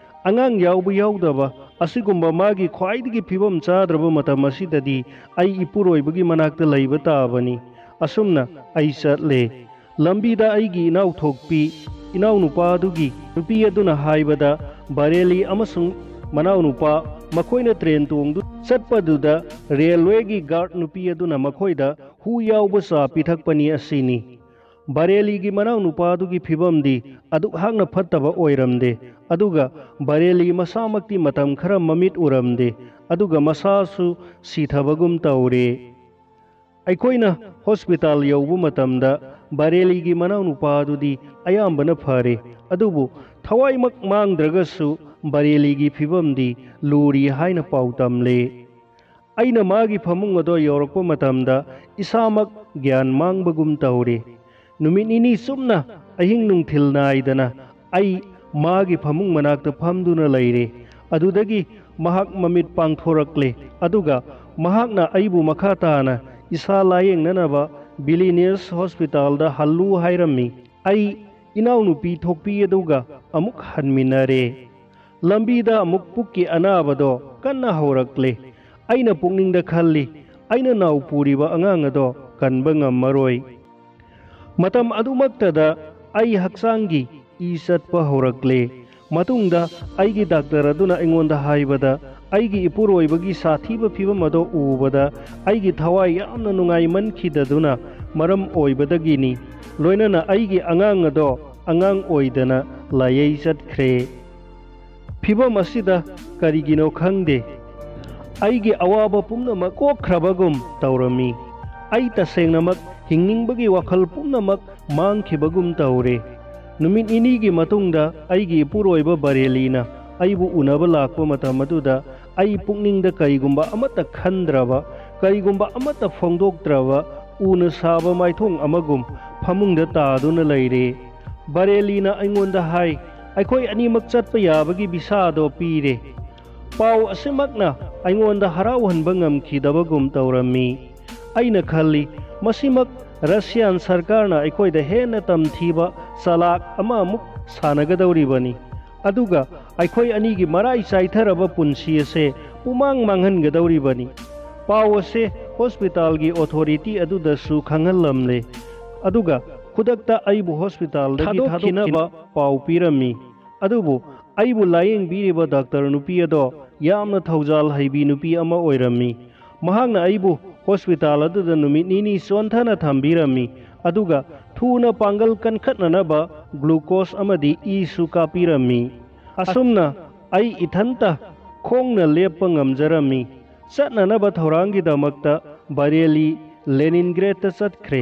ꯑꯉꯥꯡ ꯌꯥꯎꯕ ꯌꯥꯎꯗꯕ, ꯑꯁꯤꯒꯨꯝꯕ ꯃꯥꯒꯤ ꯈ꯭ꯋꯥꯏꯗꯒꯤ ꯐꯤꯕꯝ ꯆꯥꯗ꯭ꯔꯕ ꯃꯇꯝ ꯑꯁꯤꯗꯗꯤ ꯑꯩ ꯏꯄꯨꯔꯣꯏꯕꯒꯤ ꯃꯅꯥꯛꯇ ꯂꯩꯕ ꯇꯥꯕꯅꯤ꯫ ꯑꯁꯨꯝꯅ ꯑꯩ ꯆꯠꯂꯦ꯫ ꯂꯝꯕꯤꯗ ꯑꯩꯒꯤ ꯏꯅꯥꯎꯊꯣꯛꯄꯤ, ꯏꯅꯥꯎꯅꯨꯄꯥꯗꯨꯒꯤ ꯅꯨꯄꯤ ꯑꯗꯨꯅ ꯍꯥꯏꯕꯗ, ꯕꯔꯦꯂꯤ ꯑꯃꯁꯨꯡ ꯃꯅꯥꯎꯅꯨꯄꯥ ꯃꯈꯣꯏꯅ ꯇ꯭ꯔꯦꯟ ꯇꯣꯡꯗꯨ ꯆꯠꯄꯗꯨꯗ ꯔꯦꯜꯋꯦꯒꯤ ꯒꯥꯔꯗ ꯅꯨꯄꯤ ꯑꯗꯨꯅ ꯃꯈꯣꯏꯗ ꯍꯨ ꯌꯥꯎꯕ ꯆꯥ ꯄꯤꯊꯛꯄꯅꯤ ꯑꯁꯤꯅꯤ꯫ ꯕꯔꯦꯂꯤꯒꯤ ꯃꯅꯥꯎꯅꯨꯄꯥꯗꯨꯒꯤ ꯐꯤꯕꯝꯗꯤ ꯑꯗꯨꯛ ꯍꯥꯛꯅ ꯐꯠꯇꯕ ꯑꯣꯏꯔꯝꯗꯦ, ꯑꯗꯨꯒ ꯕꯔꯦꯂꯤ ꯃꯁꯥꯃꯛꯇꯤ ꯃꯇꯝ ꯈꯔ ꯃꯃꯤꯠ ꯎꯔꯝꯗꯦ, ꯑꯗꯨꯒ ꯃꯁꯥꯁꯨ ꯁꯤꯊꯕꯒꯨꯝ ꯇꯧꯔꯦ꯫ ꯑꯩꯈꯣꯏꯅ ꯍꯣꯁꯄꯤꯇꯥꯜ ꯌꯧꯕ ꯃꯇꯝꯗ ꯕꯔꯦꯂꯤꯒꯤ ꯃꯅꯥꯎꯅꯨꯄꯥꯗꯨꯗꯤ ꯑꯌꯥꯝꯕꯅ ꯐꯔꯦ, ꯑꯗꯨꯕꯨ ꯊꯋꯥꯏꯃꯛ ꯃꯥꯡꯗ꯭ꯔꯒꯁꯨ ꯕꯔꯦꯂꯤꯒꯤ ꯐꯤꯕꯝꯗꯤ ꯂꯨꯔꯤ ꯍꯥꯏꯅ ꯄꯥꯎ ꯇꯝꯂꯦ꯫ ꯑꯩꯅ ꯃꯥꯒꯤ ꯐꯃꯨꯡ ꯑꯗꯣ ꯌꯧꯔꯛꯄ ꯃꯇꯝꯗ ꯏꯁꯥꯃꯛ ꯒ꯭ꯌꯥꯟ ꯃꯥꯡꯕꯒꯨꯝ ꯇꯧꯔꯦ꯫ ꯅꯨꯃꯤꯠ ꯅꯤꯅꯤ ꯆꯨꯞꯅ ꯑꯍꯤꯡ ꯅꯨꯡꯊꯤꯜ ꯅꯥꯏꯗꯅ ꯑꯩ ꯃꯥꯒꯤ ꯐꯃꯨꯡ ꯃꯅꯥꯛꯇ ꯐꯝꯗꯨꯅ ꯂꯩꯔꯦ꯫ ꯑꯗꯨꯗꯒꯤ ꯃꯍꯥꯛ ꯃꯃꯤꯠ ꯄꯥꯡꯊꯣꯔꯛꯂꯦ, ꯑꯗꯨꯒ ꯃꯍꯥꯛꯅ ꯑꯩꯕꯨ ꯃꯈꯥ ꯇꯥꯅ ꯏꯁꯥ ꯂꯥꯌꯦꯡꯅꯅꯕ ꯕꯤꯂꯤꯅꯤꯌꯁ ꯍꯣꯁꯄꯤꯇꯥꯜꯗ ꯍꯜꯂꯨ ꯍꯥꯏꯔꯝꯃꯤ꯫ ꯑꯩ ꯏꯅꯥꯎꯅꯨꯄꯤ ꯊꯣꯛꯄꯤ ꯑꯗꯨꯒ ꯑꯃꯨꯛ ꯍꯟꯃꯤꯟꯅꯔꯦ꯫ ꯂꯝꯕꯤꯗ ꯑꯃꯨꯛ ꯄꯨꯛꯀꯤ ꯑꯅꯥꯕꯗꯣ ꯀꯟꯅ ꯍꯧꯔꯛꯂꯦ꯫ ꯑꯩꯅ ꯄꯨꯛꯅꯤꯡꯗ ꯈꯜꯂꯤ, "ꯑꯩꯅ ꯅꯥꯎ ꯄꯨꯔꯤꯕ ꯑꯉꯥꯡ ꯑꯗꯣ ꯀꯟꯕ ꯉꯝꯃꯔꯣꯏ"꯫ ꯃꯇꯝ ꯑꯗꯨꯃꯛꯇꯗ ꯑꯩ ꯍꯛꯆꯥꯡꯒꯤ ꯏ ꯆꯠꯄ ꯍꯧꯔꯛꯂꯦ꯫ ꯃꯇꯨꯡꯗ ꯑꯩꯒꯤ ꯗꯥꯛꯇꯔ ꯑꯗꯨꯅ ꯑꯩꯉꯣꯟꯗ ꯍꯥꯏꯕꯗ, ꯑꯩꯒꯤ ꯏꯄꯨꯔꯣꯏꯕꯒꯤ ꯁꯥꯊꯤꯕ ꯐꯤꯕꯝ ꯑꯗꯣ ꯎꯕꯗ ꯑꯩꯒꯤ ꯊꯋꯥꯏ ꯌꯥꯝꯅ ꯅꯨꯡꯉꯥꯏꯃꯟꯈꯤꯗꯗꯨꯅ ꯃꯔꯝ ꯑꯣꯏꯕꯗꯒꯤꯅꯤ꯫ ꯂꯣꯏꯅꯅ ꯑꯩꯒꯤ ꯑꯉꯥꯡ ꯑꯗꯣ ꯑꯉꯥꯡ ꯑꯣꯏꯗꯅ ꯂꯥꯏꯌꯩ ꯆꯠꯈ꯭ꯔꯦ꯫ ꯐꯤꯕꯝ ꯑꯁꯤꯗ ꯀꯔꯤꯒꯤꯅꯣ ꯈꯪꯗꯦ, ꯑꯩꯒꯤ ꯑꯋꯥꯕ ꯄꯨꯝꯅꯃꯛ ꯀꯣꯛꯈ꯭ꯔꯕꯒꯨꯝ ꯇꯧꯔꯝꯃꯤ꯫ ꯑꯩ ꯇꯁꯦꯡꯅꯃꯛ ꯍꯤꯡꯅꯤꯡꯕꯒꯤ ꯋꯥꯈꯜ ꯄꯨꯝꯅꯃꯛ ꯃꯥꯡꯈꯤꯕꯒꯨꯝ ꯇꯧꯔꯦ꯫ ꯅꯨꯃꯤꯠ ꯅꯤꯅꯤꯒꯤ ꯃꯇꯨꯡꯗ ꯑꯩꯒꯤ ꯏꯄꯨꯔꯣꯏꯕ ꯕꯔꯦꯂꯤꯅ ꯑꯩꯕꯨ ꯎꯅꯕ ꯂꯥꯛꯄ ꯃꯇꯝ ꯑꯗꯨꯗ ꯑꯩ ꯄꯨꯛꯅꯤꯡꯗ ꯀꯔꯤꯒꯨꯝꯕ ꯑꯃꯠꯇ ꯈꯟꯗ꯭ꯔꯕ, ꯀꯔꯤꯒꯨꯝꯕ ꯑꯃꯠꯇ ꯐꯣꯡꯗꯣꯛꯇ꯭ꯔꯕ ꯎꯅ ꯁꯥꯕ ꯃꯥꯏꯊꯣꯡ ꯑꯃꯒꯨꯝ ꯐꯃꯨꯡꯗ ꯇꯥꯗꯨꯅ ꯂꯩꯔꯦ꯫ ꯕꯔꯦꯂꯤꯅ ꯑꯩꯉꯣꯟꯗ ꯍꯥꯏ, "ꯑꯩꯈꯣꯏ ꯑꯅꯤꯃꯛ ꯆꯠꯄ ꯌꯥꯕꯒꯤ ꯚꯤꯁꯥ ꯑꯗꯣ ꯄꯤꯔꯦ"꯫ ꯄꯥꯎ ꯑꯁꯤꯃꯛꯅ ꯑꯩꯉꯣꯟꯗ ꯍꯔꯥꯎꯍꯟꯕ ꯉꯝꯈꯤꯗꯕꯒꯨꯝ ꯇꯧꯔꯝꯃꯤ꯫ ꯑꯩꯅ ꯈꯜꯂꯤ, "ꯃꯁꯤꯃꯛ ꯔꯁꯤꯌꯥꯟ ꯁꯔꯀꯥꯔꯅ ꯑꯩꯈꯣꯏꯗ ꯍꯦꯟꯅ ꯇꯝꯊꯤꯕ ꯆꯂꯥꯛ ꯑꯃ ꯑꯃꯨꯛ ꯁꯥꯟꯅꯒꯗꯧꯔꯤꯕꯅꯤ꯫ ꯑꯗꯨꯒ ꯑꯩꯈꯣꯏ ꯑꯅꯤꯒꯤ ꯃꯔꯥꯏ ꯆꯥꯏꯊꯔꯕ ꯄꯨꯟꯁꯤ ꯑꯁꯦ ꯄꯨꯃꯥꯡ ꯃꯥꯡꯍꯟꯒꯗꯧꯔꯤꯕꯅꯤ"꯫ ꯄꯥꯎ ꯑꯁꯦ ꯍꯣꯁꯄꯤꯇꯥꯜꯒꯤ ꯑꯣꯊꯣꯔꯤꯇꯤ ꯑꯗꯨꯗꯁꯨ ꯈꯪꯍꯜꯂꯝꯂꯦ꯫ ꯑꯗꯨꯒ ꯈꯨꯗꯛꯇ ꯑꯩꯕꯨ ꯍꯣꯁꯄꯤꯇꯥꯜꯗꯒꯤ ꯊꯥꯗꯣꯛꯈꯤꯅꯕ ꯄꯥꯎ ꯄꯤꯔꯝꯃꯤ꯫ ꯑꯗꯨꯕꯨ ꯑꯩꯕꯨ ꯂꯥꯌꯦꯡꯕꯤꯔꯤꯕ ꯗꯥꯛꯇꯔ ꯅꯨꯄꯤ ꯑꯗꯣ ꯌꯥꯝꯅ ꯊꯧꯖꯥꯜ ꯍꯩꯕꯤ ꯅꯨꯄꯤ ꯑꯃ ꯑꯣꯏꯔꯝꯃꯤ꯫ ꯃꯍꯥꯛꯅ ꯑꯩꯕꯨ ꯍꯣꯁꯄꯤꯇꯥꯜ ꯑꯗꯨꯗ ꯅꯨꯃꯤꯠ ꯅꯤꯅꯤ ꯆꯣꯟꯊꯅ ꯊꯝꯕꯤꯔꯝꯃꯤ, ꯑꯗꯨꯒ ꯊꯨꯅ ꯄꯥꯡꯒꯜ ꯀꯟꯈꯠꯅꯅꯕ ꯒ꯭ꯂꯨꯀꯣꯁ ꯑꯃꯗꯤ ꯏꯁꯨ ꯀꯥꯞꯄꯤꯔꯝꯃꯤ꯫ ꯑꯁꯨꯝꯅ ꯑꯩ ꯏꯊꯟꯇ ꯈꯣꯡꯅ ꯂꯦꯞꯄ ꯉꯝꯖꯔꯝꯃꯤ꯫ ꯆꯠꯅꯅꯕ ꯊꯧꯔꯥꯡꯒꯤꯗꯃꯛꯇ ꯕꯔꯦꯂꯤ ꯂꯦꯅꯤꯟꯒ꯭ꯔꯦꯗꯇ ꯆꯠꯈ꯭ꯔꯦ꯫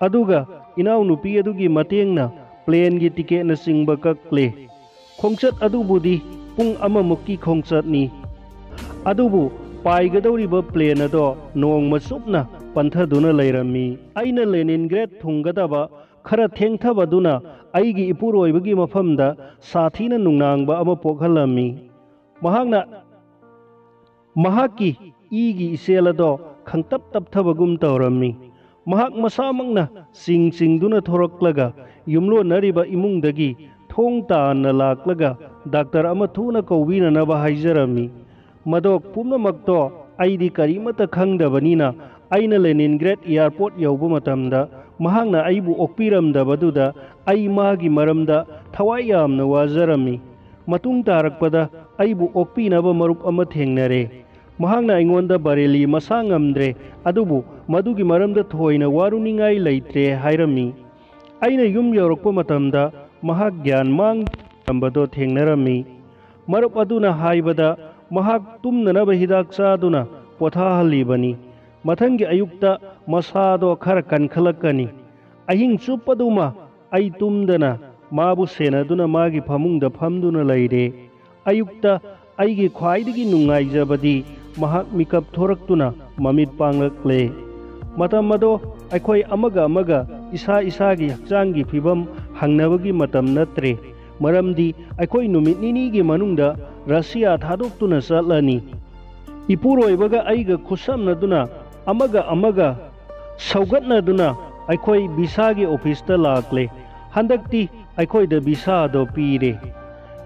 ꯑꯗꯨꯒ ꯏꯅꯥꯎꯅꯨꯄꯤ ꯑꯗꯨꯒꯤ ꯃꯇꯦꯡꯅ ꯄ꯭ꯂꯦꯟꯒꯤ ꯇꯤꯀꯦꯠꯅꯆꯤꯡꯕ ꯀꯛꯂꯦ꯫ ꯈꯣꯡꯆꯠ ꯑꯗꯨꯕꯨꯗꯤ ꯄꯨꯡ ꯑꯃꯃꯨꯛꯀꯤ ꯈꯣꯡꯆꯠꯅꯤ꯫ ꯑꯗꯨꯕꯨ ꯄꯥꯏꯒꯗꯧꯔꯤꯕ ꯄ꯭ꯂꯦꯟ ꯑꯗꯣ ꯅꯣꯡꯃ ꯆꯨꯞꯅ ꯄꯟꯊꯗꯨꯅ ꯂꯩꯔꯝꯃꯤ꯫ ꯑꯩꯅ ꯂꯦꯅꯤꯟꯒ꯭ꯔꯦꯗ ꯊꯨꯡꯒꯗꯕ ꯈꯔ ꯊꯦꯡꯊꯕꯗꯨꯅ ꯑꯩꯒꯤ ꯏꯄꯨꯔꯣꯏꯕꯒꯤ ꯃꯐꯝꯗ ꯁꯥꯊꯤꯅ ꯅꯨꯡꯅꯥꯡꯕ ꯑꯃ ꯄꯣꯛꯍꯜꯂꯝꯃꯤ꯫ ꯃꯍꯥꯛꯅ ꯃꯍꯥꯛꯀꯤ ꯏꯒꯤ ꯏꯆꯦꯜ ꯑꯗꯣ ꯈꯪꯇꯞ ꯇꯞꯊꯕꯒꯨꯝ ꯇꯧꯔꯝꯃꯤ꯫ ꯃꯍꯥꯛ ꯃꯁꯥꯃꯛꯅ ꯆꯤꯡ ꯆꯤꯡꯗꯨꯅ ꯊꯣꯔꯛꯂꯒ ꯌꯨꯝꯂꯣꯟꯅꯔꯤꯕ ꯏꯃꯨꯡꯗꯒꯤ ꯊꯣꯡ ꯇꯥꯟꯅ ꯂꯥꯛꯂꯒ ꯗꯥꯛꯇꯔ ꯑꯃ ꯊꯨꯅ ꯀꯧꯕꯤꯅꯅꯕ ꯍꯥꯏꯖꯔꯝꯃꯤ꯫ ꯃꯗꯣ ꯄꯨꯝꯅꯃꯛꯇꯣ ꯑꯩꯗꯤ ꯀꯔꯤꯃꯠꯇ ꯈꯪꯗꯕꯅꯤꯅ, ꯑꯩꯅ ꯂꯦꯅꯤꯟꯒ꯭ꯔꯦꯗ ꯑꯦꯌꯥꯔꯄꯣꯔꯠ ꯌꯧꯕ ꯃꯇꯝꯗ ꯃꯍꯥꯛꯅ ꯑꯩꯕꯨ ꯑꯣꯛꯄꯤꯔꯝꯗꯕꯗꯨꯗ ꯑꯩ ꯃꯥꯒꯤ ꯃꯔꯝꯗ ꯊꯋꯥꯏ ꯌꯥꯝꯅ ꯋꯥꯖꯔꯝꯃꯤ꯫ ꯃꯇꯨꯡ ꯇꯥꯔꯛꯄꯗ ꯑꯩꯕꯨ ꯑꯣꯛꯄꯤꯅꯕ ꯃꯔꯨꯞ ꯑꯃ ꯊꯦꯡꯅꯔꯦ꯫ ꯃꯍꯥꯛꯅ ꯑꯩꯉꯣꯟꯗ ꯕꯔꯦꯂꯤ ꯃꯁꯥ ꯉꯝꯗ꯭ꯔꯦ, ꯑꯗꯨꯕꯨ ꯃꯗꯨꯒꯤ ꯃꯔꯝꯗ ꯊꯣꯏꯅ ꯋꯥꯔꯨꯅꯤꯡꯉꯥꯏ ꯂꯩꯇ꯭ꯔꯦ ꯍꯥꯏꯔꯝꯃꯤ꯫ ꯑꯩꯅ ꯌꯨꯝ ꯌꯧꯔꯛꯄ ꯃꯇꯝꯗ ꯃꯍꯥꯛ ꯒ꯭ꯌꯥꯟ ꯃꯥꯡꯂꯝꯕꯗꯣ ꯊꯦꯡꯅꯔꯝꯃꯤ꯫ ꯃꯔꯨꯞ ꯑꯗꯨꯅ ꯍꯥꯏꯕꯗ, ꯃꯍꯥꯛ ꯇꯨꯝꯅꯅꯕ ꯍꯤꯗꯥꯛ ꯆꯥꯗꯨꯅ ꯄꯣꯊꯥꯍꯜꯂꯤꯕꯅꯤ꯫ ꯃꯊꯪꯒꯤ ꯑꯌꯨꯛꯇ ꯃꯁꯥꯗꯣ ꯈꯔ ꯀꯟꯈꯠꯂꯛꯀꯅꯤ꯫ ꯑꯍꯤꯡ ꯆꯨꯞꯄꯗꯨꯃ ꯑꯩ ꯇꯨꯝꯗꯅ ꯃꯥꯕꯨ ꯁꯦꯟꯅꯗꯨꯅ ꯃꯥꯒꯤ ꯐꯃꯨꯡꯗ ꯐꯝꯗꯨꯅ ꯂꯩꯔꯦ꯫ ꯑꯌꯨꯛꯇ ꯑꯩꯒꯤ ꯈ꯭ꯋꯥꯏꯗꯒꯤ ꯅꯨꯡꯉꯥꯏꯖꯕꯗꯤ ꯃꯍꯥꯛ ꯃꯤꯀꯞ ꯊꯣꯔꯛꯇꯨꯅ ꯃꯃꯤꯠ ꯄꯥꯡꯂꯛꯂꯦ꯫ ꯃꯇꯝ ꯑꯗꯣ ꯑꯩꯈꯣꯏ ꯑꯃꯒ ꯑꯃꯒ ꯏꯁꯥ ꯏꯁꯥꯒꯤ ꯍꯛꯆꯥꯡꯒꯤ ꯐꯤꯕꯝ ꯍꯪꯅꯕꯒꯤ ꯃꯇꯝ ꯅꯠꯇ꯭ꯔꯦ, ꯃꯔꯝꯗꯤ ꯑꯩꯈꯣꯏ ꯅꯨꯃꯤꯠ ꯅꯤꯅꯤꯒꯤ ꯃꯅꯨꯡꯗ ꯔꯁꯤꯌꯥ ꯊꯥꯗꯣꯛꯇꯨꯅ ꯆꯠꯂꯅꯤ꯫ ꯏꯄꯨꯔꯣꯏꯕꯒ ꯑꯩꯒ ꯈꯨꯠꯁꯝꯅꯗꯨꯅ ꯑꯃꯒ ꯑꯃꯒ ꯁꯧꯒꯠꯅꯗꯨꯅ ꯑꯩꯈꯣꯏ ꯚꯤꯁꯥꯒꯤ ꯑꯣꯐꯤꯁꯇ ꯂꯥꯛꯂꯦ꯫ ꯍꯟꯗꯛꯇꯤ ꯑꯩꯈꯣꯏꯗ ꯚꯤꯁꯥ ꯑꯗꯣ ꯄꯤꯔꯦ꯫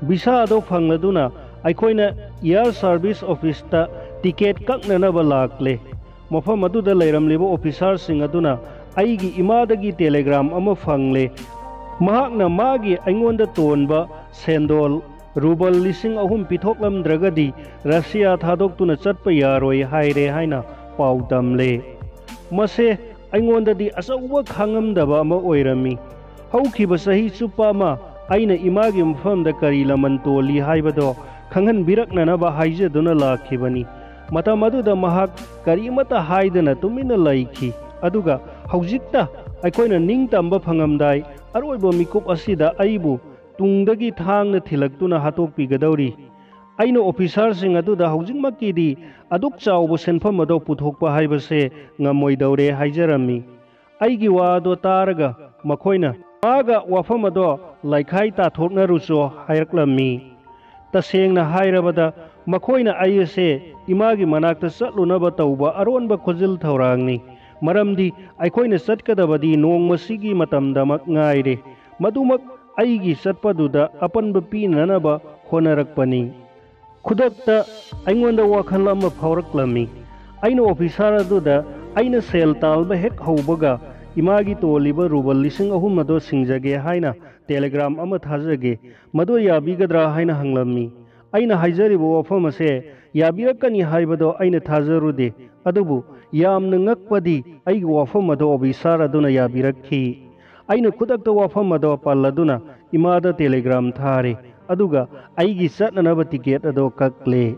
ꯚꯤꯁꯥ ꯑꯗꯣ ꯐꯪꯂꯗꯨꯅ ꯑꯩꯈꯣꯏꯅ ꯑꯦꯌꯥꯔ ꯁꯥꯔꯚꯤꯁ ꯑꯣꯐꯤꯁꯇ ꯇꯤꯀꯦꯠ ꯀꯛꯅꯅꯕ ꯂꯥꯛꯂꯦ꯫ ꯃꯐꯝ ꯑꯗꯨꯗ ꯂꯩꯔꯝꯂꯤꯕ ꯑꯣꯐꯤꯁꯥꯔꯁꯤꯡ ꯑꯗꯨꯅ ꯑꯩꯒꯤ ꯏꯃꯥꯗꯒꯤ ꯇꯦꯂꯦꯒ꯭ꯔꯥꯝ ꯑꯃ ꯐꯪꯂꯦ꯫ ꯃꯍꯥꯛꯅ ꯃꯥꯒꯤ ꯑꯩꯉꯣꯟꯗ ꯇꯣꯟꯕ ꯁꯦꯟꯗꯣꯜ ꯔꯨꯕꯜ ꯂꯤꯁꯤꯡ ꯑꯍꯨꯝ ꯄꯤꯊꯣꯛꯂꯝꯗ꯭ꯔꯒꯗꯤ ꯔꯁꯤꯌꯥ ꯊꯥꯗꯣꯛꯇꯨꯅ ꯆꯠꯄ ꯌꯥꯔꯣꯏ ꯍꯥꯏꯔꯦ ꯍꯥꯏꯅ ꯄꯥꯎ ꯇꯝꯂꯦ꯫ ꯃꯁꯦ ꯑꯩꯉꯣꯟꯗꯗꯤ ꯑꯆꯧꯕ ꯈꯥꯡꯉꯝꯗꯕ ꯑꯃ ꯑꯣꯏꯔꯝꯃꯤ꯫ ꯍꯧꯈꯤꯕ ꯆꯍꯤ ꯆꯨꯞꯄ ꯑꯃ ꯑꯩꯅ ꯏꯃꯥꯒꯤ ꯃꯐꯝꯗ ꯀꯔꯤ ꯂꯃꯟ ꯇꯣꯜꯂꯤ ꯍꯥꯏꯕꯗꯣ ꯈꯪꯍꯟꯕꯤꯔꯛꯅꯅꯕ ꯍꯥꯏꯖꯗꯨꯅ ꯂꯥꯛꯈꯤꯕꯅꯤ꯫ ꯃꯇꯝ ꯑꯗꯨꯗ ꯃꯍꯥꯛ ꯀꯔꯤꯃꯠꯇ ꯍꯥꯏꯗꯅ ꯇꯨꯃꯤꯟꯅ ꯂꯩꯈꯤ꯫ ꯑꯗꯨꯒ ꯍꯧꯖꯤꯛꯇ ꯑꯩꯈꯣꯏꯅ ꯅꯤꯡꯇꯝꯕ ꯐꯪꯉꯝꯗꯥꯏ ꯑꯔꯣꯏꯕ ꯃꯤꯀꯨꯞ ꯑꯁꯤꯗ ꯑꯩꯕꯨ ꯇꯨꯡꯗꯒꯤ ꯊꯥꯡꯅ ꯊꯤꯜꯂꯛꯇꯨꯅ ꯍꯥꯠꯇꯣꯛꯄꯤꯒꯗꯧꯔꯤ꯫ ꯑꯩꯅ ꯑꯣꯐꯤꯁꯥꯔꯁꯤꯡ ꯑꯗꯨꯗ ꯍꯧꯖꯤꯛꯃꯛꯀꯤꯗꯤ ꯑꯗꯨꯛ ꯆꯥꯎꯕ ꯁꯦꯟꯐꯝ ꯑꯗꯣ ꯄꯨꯊꯣꯛꯄ ꯍꯥꯏꯕꯁꯦ ꯉꯝꯃꯣꯏꯗꯧꯔꯦ ꯍꯥꯏꯖꯔꯝꯃꯤ꯫ ꯑꯩꯒꯤ ꯋꯥ ꯑꯗꯣ ꯇꯥꯔꯒ ꯃꯈꯣꯏꯅ ꯃꯥꯒ ꯋꯥꯐꯝ ꯑꯗꯣ ꯂꯩꯈꯥꯏ ꯇꯥꯊꯣꯛꯅꯔꯨꯆꯣ ꯍꯥꯏꯔꯛꯂꯝꯃꯤ꯫ ꯇꯁꯦꯡꯅ ꯍꯥꯏꯔꯕꯗ ꯃꯈꯣꯏꯅ ꯑꯩ ꯑꯁꯦ ꯏꯃꯥꯒꯤ ꯃꯅꯥꯛꯇ ꯆꯠꯂꯨꯅꯕ ꯇꯧꯕ ꯑꯔꯣꯟꯕ ꯈꯨꯖꯤꯜ ꯊꯧꯔꯥꯡꯅꯤ꯫ ꯃꯔꯝꯗꯤ ꯑꯩꯈꯣꯏꯅ ꯆꯠꯀꯗꯕꯗꯤ ꯅꯣꯡꯃꯁꯤꯒꯤ ꯃꯇꯝꯗꯃꯛ ꯉꯥꯏꯔꯦ꯫ ꯃꯗꯨꯃꯛ ꯑꯩꯒꯤ ꯆꯠꯄꯗꯨꯗ ꯑꯄꯟꯕ ꯄꯤꯅꯅꯕ ꯍꯣꯠꯅꯔꯛꯄꯅꯤ꯫ ꯈꯨꯗꯛꯇ ꯑꯩꯉꯣꯟꯗ ꯋꯥꯈꯜ ꯑꯃ ꯐꯥꯎꯔꯛꯂꯝꯃꯤ꯫ ꯑꯩꯅ ꯑꯣꯐꯤꯁꯥꯔ ꯑꯗꯨꯗ ꯑꯩꯅ ꯁꯦꯜ ꯇꯥꯟꯕ ꯍꯦꯛ ꯍꯧꯕꯒ ꯏꯃꯥꯒꯤ ꯇꯣꯜꯂꯤꯕ ꯔꯨꯕꯜ ꯂꯤꯁꯤꯡ ꯑꯍꯨꯝ ꯑꯗꯣ ꯁꯤꯡꯖꯒꯦ ꯍꯥꯏꯅ ꯇꯦꯂꯦꯒ꯭ꯔꯥꯝ ꯑꯃ ꯊꯥꯖꯒꯦ, ꯃꯗꯨ ꯌꯥꯕꯤꯒꯗ꯭ꯔꯥ ꯍꯥꯏꯅ ꯍꯪꯂꯝꯃꯤ꯫ ꯑꯩꯅ ꯍꯥꯏꯖꯔꯤꯕ ꯋꯥꯐꯝ ꯑꯁꯦ ꯌꯥꯕꯤꯔꯛꯀꯅꯤ ꯍꯥꯏꯕꯗꯣ ꯑꯩꯅ ꯊꯥꯖꯔꯨꯗꯦ, ꯑꯗꯨꯕꯨ ꯌꯥꯝꯅ ꯉꯛꯄꯗꯤ ꯑꯩꯒꯤ ꯋꯥꯐꯝ ꯑꯗꯣ ꯑꯣꯐꯤꯁꯥꯔ ꯑꯗꯨꯅ ꯌꯥꯕꯤꯔꯛꯈꯤ꯫ ꯑꯩꯅ ꯈꯨꯗꯛꯇ ꯋꯥꯐꯝ ꯑꯗꯣ ꯄꯜꯂꯗꯨꯅ ꯏꯃꯥꯗ ꯇꯦꯂꯦꯒ꯭ꯔꯥꯝ ꯊꯥꯔꯦ, ꯑꯗꯨꯒ ꯑꯩꯒꯤ ꯆꯠꯅꯅꯕ ꯇꯤꯀꯦꯠ ꯑꯗꯣ ꯀꯛꯂꯦ꯫